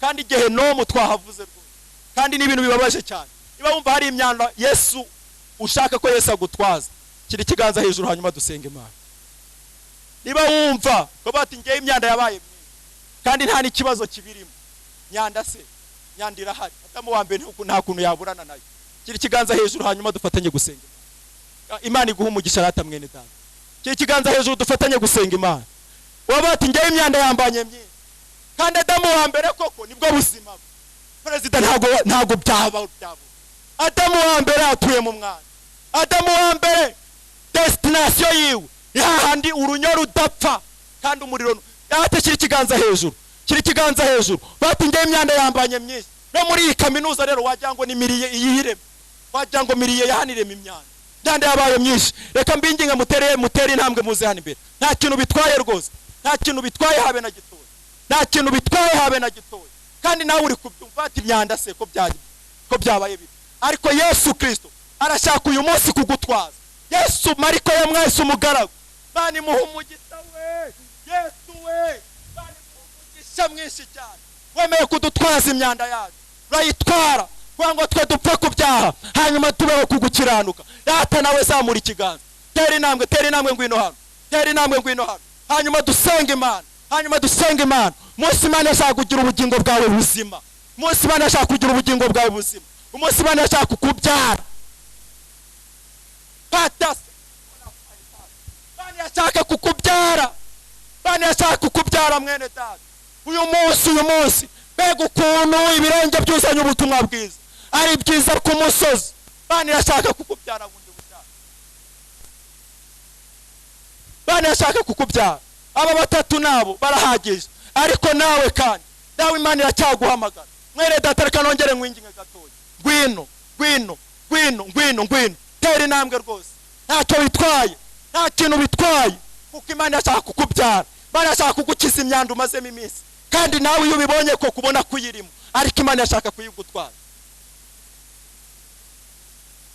Kandi igihe nomu twahavuze rwose, kandi ni ibintu bibabaje cyane. Niba wumva hari imyanda Yesu ushaka ko Yesu agutwaza, shyira ikiganza hejuru, hanyuma dusenga Imana. Niba wumva ko bati ngewe imyanda yabaye myinshi kandi nta n'ikibazo kibirimo, myanda se myanda irahari, Adamu wa mbere nta kuntu yaburana nayo, shyira ikiganza hejuru, hanyuma dufatanye gusenga Imana. Imana iguha umugisha rata mwene data. Shyira ikiganza hejuru, dufatanye gusenga Imana. Waba bati ngewe imyanda yambanye myinshi, kandi Adamu wa mbere koko nibwo buzima bwe. Perezida, ntabwo byaba byaba. Adamu wa mbere atuye mu mwana. Adamu wa mbere destination yiwe ni hahandi urunyo rudapfa kandi umuriro. Yate, shyira ikiganza hejuru, shyira ikiganza hejuru. Bati ngewe imyanda yambanye myinshi. No muri iyi kaminuza rero wagira ngo ni milieu iyireme, wagira ngo milieu yahanirema imyanda. Imyanda yabaye myinshi. Reka mbinginga mutere intambwe muze hano imbere. Nta kintu bitwaye rwose, nta kintu bitwaye habe na gitoya, nta kintu bitwaye habe na gitoya. Kandi nawe uri kubyumva ati imyanda se ko byabaye bibi. Ariko Yesu Kristo arashaka uyu munsi kugutwaza. Yesu Mariko yamwese umugaragu, Imana imuha umugisha we. Yesu we, Imana imuha umugisha mwinshi cyane. Wemeye kudutwaza imyanda yacu, urayitwara kugira ngo twe dupfe ku byaha, hanyuma tubeho kugukiranuka. Data nawe zamura ikiganza, tera intambwe, tera intambwe, ngwino hano, tera intambwe, ngwino hano. Hanyuma dusenge Imana, hanyuma dusenge Imana. Umunsi Imana ashaka kugira ubugingo bwawe buzima, umunsi Imana ashaka kugira ubugingo bwawe buzima, umunsi Imana ashaka kukubyara. Patase Imana yashaka kukubyara, Imana yashaka kukubyara mwene data. Uyu munsi mbega ukuntu ibirenge byuzanye ubutumwa bwiza ari byiza ku musozi. Imana yashaka kukubyara bundi bushaka, Imana yashaka kukubyara. Aba batatu nabo barahagije, ariko nawe kandi nawe Imana iracyaguhamagara. Mwene data reka nongere nkwinginge gatoya, ngwino ngwino ngwino ngwino ngwino, tera intambwe rwose. Ntacyo bitwaye, nta kintu bitwaye, kuko Imana yashaka kukubyara. Imana yashaka kugukiza imyanda umazemo iminsi, kandi nawe iyo ubibonye ko kubona kuyirimo, ariko Imana yashaka kuyigutwaza.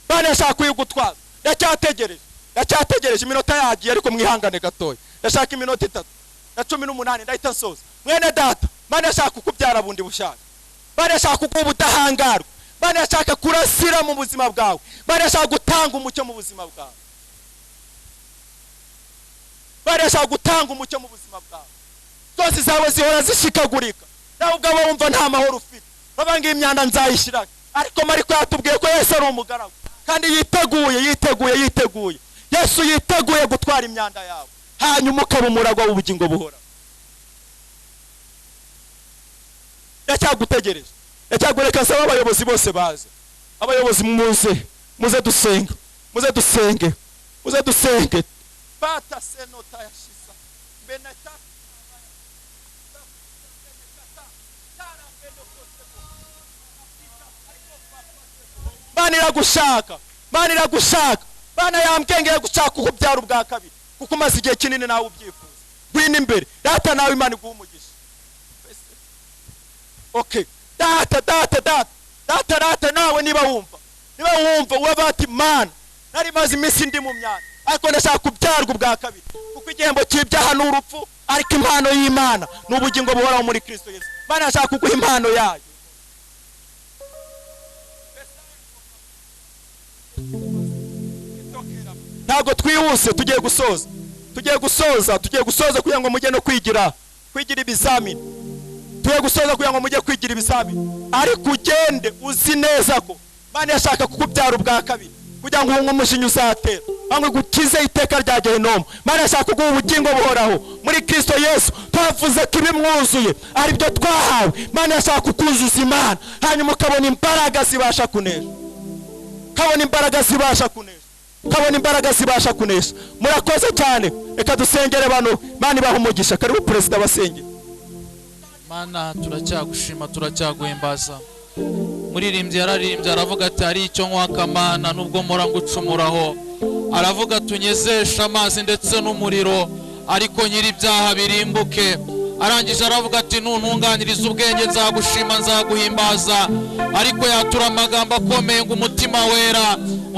Imana yashaka kuyigutwaza. Ndacyategereje, ndacyategereje, iminota yagiye ariko mwihangane gatoya. Ndashaka iminota 3 na 18 ndahita nsoza. Mwene data, Imana yashaka kukubyara bundi bushaka. Imana yashaka kuguha ubudahangarwa. Imana yashaka kurasira mu buzima bwawe. Imana yashaka gutanga umucyo mu buzima bwawe. Imana yashaka gutanga umucyo mu buzima bwawe. Zose zawe zihora zishikagurika, nawe ubwawe wumva nta mahoro ufite, bavuga imyanda nzayishyira. Ariko Mariko yatubwiye ko Yesu ari umugaragu, kandi yiteguye, yiteguye, yiteguye. Yesu yiteguye gutwara imyanda yawe, hanyuma ukaba umuragwa w'ubugingo buhoraho. Ndacyagutegereje, ndacyagureka nsaba abayobozi bose baze. Abayobozi muze, muze dusenge, muze dusenge, muze dusenge. Bata senota yashiza benata. Imana iragushaka, Imana iragushaka. Imana yambwengeye gushaka kukubyara ubwa kabiri, kuko umaze igihe kinini nawe ubyifuza. Ngwino imbere data, nawe Imana iguha umugisha. Okay, data data data data data, nawe niba wumva, niba wumva uraba ati Mana nari maze iminsi ndi mu myanda, ariko ndashaka kubyarwa ubwa kabiri, kuko igihembo cy'ibyaha ni urupfu, ariko impano y'Imana ni ubugingo buhoraho muri Kristo Yesu. Imana yashaka kuguha impano yayo. Ntabwo twihuse, tugiye gusoza, tugiye gusoza, tugiye gusoza kugira ngo mujye no kwigira ibizamini. Tugiye gusoza kugira ngo mujye kwigira ibizamini, ariko ugende uzi neza ko Imana yashaka kukubyara ubwa kabiri, kugira ngo uhunge umujinya uzatera, bamwe gukize iteka rya gehinomu. Imana yashaka kuguha ubugingo buhoraho muri Kristo Yesu. Twavuze ko ibimwuzuye ari byo twahawe. Imana yashaka kukuzuza Imana, hanyuma ukabona imbaraga zibasha kunesha, ukabona imbaraga zibasha kunesha, ukabona imbaraga zibasha kunesha. Murakoze cyane, reka dusengere bano. Imana ibahe umugisha. Karibu perezida basengere. Mana turacyagushima, turacyaguhimbaza. Muririmbyi yararirimbye aravuga ati hari icyo nkwaka Mana nubwo mpora ngucumuraho. Aravuga tunyezesha amazi ndetse n'umuriro, ariko nyiri ibyaha birimbuke. Arangije aravuga ati ntuntunganiriza ubwenge nzagushima nzaguhimbaza. Ariko yatura amagambo akomeye ngo umutima wera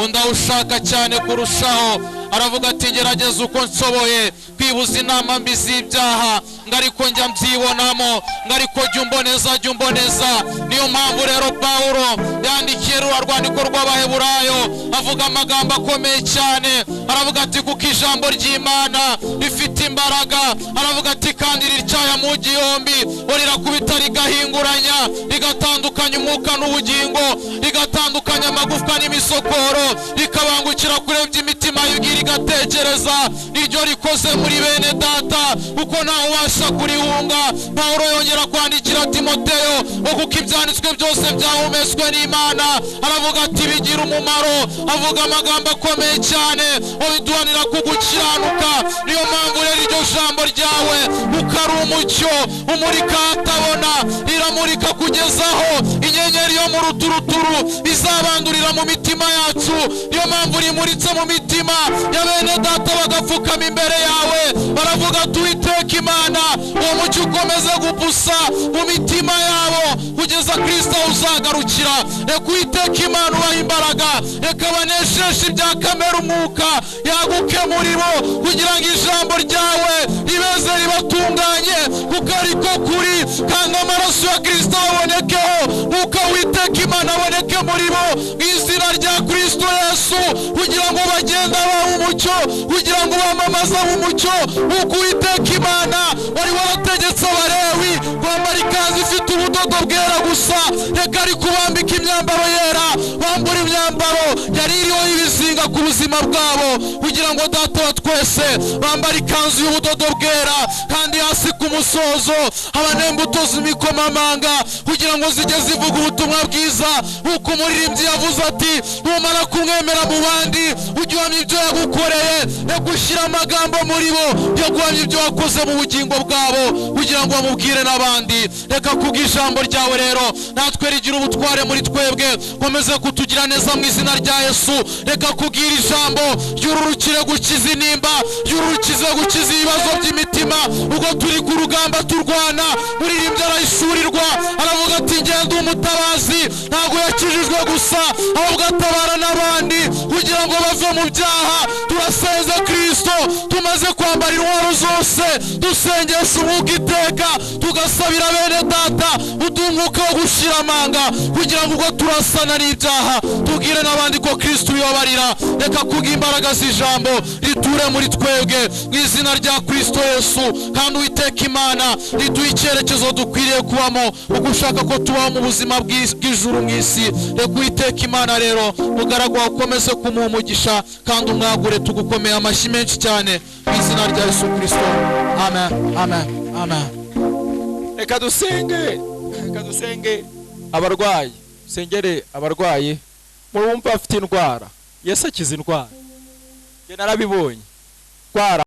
ndawushaka cyane kurushaho. Aravuga ati ngerageza uko nshoboye kwibuza inama mbi z'ibyaha, ngo ariko njya mbyibonamo, ngo ariko jya umboneza, jya umboneza. Niyo mpamvu rero Pawulo yandikiye ruriya rwandiko rw'Abaheburayo avuga amagambo akomeye cyane. Aravuga ati kuko ijambo ry'Imana rifite imbaraga. Aravuga ati kandi riricaya mu gihombi, rirakubita rigahinguranya, rigatandukanya umwuka n'ubugingo, rigatandukanya amagufwa n'imisokoro, rikabangukira kure by'imitima y'ubwira, rigatekereza. Niryo rikoze muri bene data, kuko ntawe ubasha kurihunga. Pawulo yongera kwandikira Timoteyo ngo kuko ibyanditswe byose byahumetswe n'Imana. Aravuga ati bigira umumaro. Avuga amagambo akomeye cyane ngo biduhanira kugukiranuka. Niyo mpamvu rero iryo jambo ryawe kuko ari umucyo umurika ahatabona, riramurika kugezaho inyenyeri yo mu ruturuturu izaba Rirabandurira mu mitima yacu. Niyo mpamvu rimuritse mu mitima ya bene data, bagapfukama imbere yawe, baravuga ati: "Uwiteka Imana, uwo mucyo ukomeze gupusa mu mitima yabo kugeza Kirisito uzagarukira." Reka Uwiteka Imana ubaha imbaraga, reka banesheshe ibya kamere, umwuka yaguke muri bo, kugira ngo ijambo ryawe ribeze ribatunganye, kuko ariko kuri, kandi amaraso ya Kirisito abonekeho, nk'uko Uwiteka Imana aboneke muri bo mu izina rya Kirisito Yesu, kugira ngo bagende abaha umucyo, kugira ngo bamamaze umucyo, nk'uko Uwiteka Imana wari warategetse Abalewi kwambara ikanzu ifite ubudodo bwera gusa. Reka ari kubambika imyambaro yera, bambura imyambaro yari iriho ibizinga ku buzima bwabo, kugira ngo Data wa twese bambare ikanzu y'ubudodo bwera, kandi hasi ku musozo haba n'imbuto z'imikomamanga, kugira ngo zijye zivuga ubutumwa bwiza, nk'uko umuririmbyi yavuze ati: "Numara kumwemera mu bandi, ujye uhamya ibyo yagukoreye." Reka ushyire amagambo muri bo yo guhamya ibyo wakoze mu bugingo bwabo, kugira ngo bamubwire n'abandi. Reka kubw'ijambo ryawe rero natwe rigira ubutware muri twebwe, komeze kutugira neza mu izina rya Yesu. Reka kubwira ijambo ryururukire gukiza intimba, ryururukize gukiza ibibazo by'imitima ubwo turi ku rugamba turwana. Muririmbyi arahishurirwa, aravuga ati: "Ngenda umutabazi." Ntabwo yakijijwe gusa, ahubwo atabara n'abandi kugira ngo bave mu byaha. Turasenze Kirisito, tumaze kwambara intwaro zose, dusengesha umwuka iteka, tugasabira bene data, uduha umwuka wo gushyira amanga, kugira ngo ubwo turasana n'ibyaha tubwire n'abandi ko Kirisito ubibabarira. Reka kubw'imbaraga z'ijambo riture muri twebwe mu izina rya Kirisito Yesu, kandi Uwiteka Imana riduhe icyerekezo dukwiriye kubamo, uko ushaka ko tubaho mu buzima bw'ijuru mu isi. Reka Uwiteka Imana rero mugaragu wawe ukomeze kumuha umugisha kandi umwagure. Tugukomeye amashyi menshi cyane mu izina rya Yesu Kirisito. Amen, amen, amen. Reka dusenge, reka dusenge abarwayi, dusengere abarwayi. Murumva bafite indwara, Yesu akiza indwara, njye narabibonye indwara.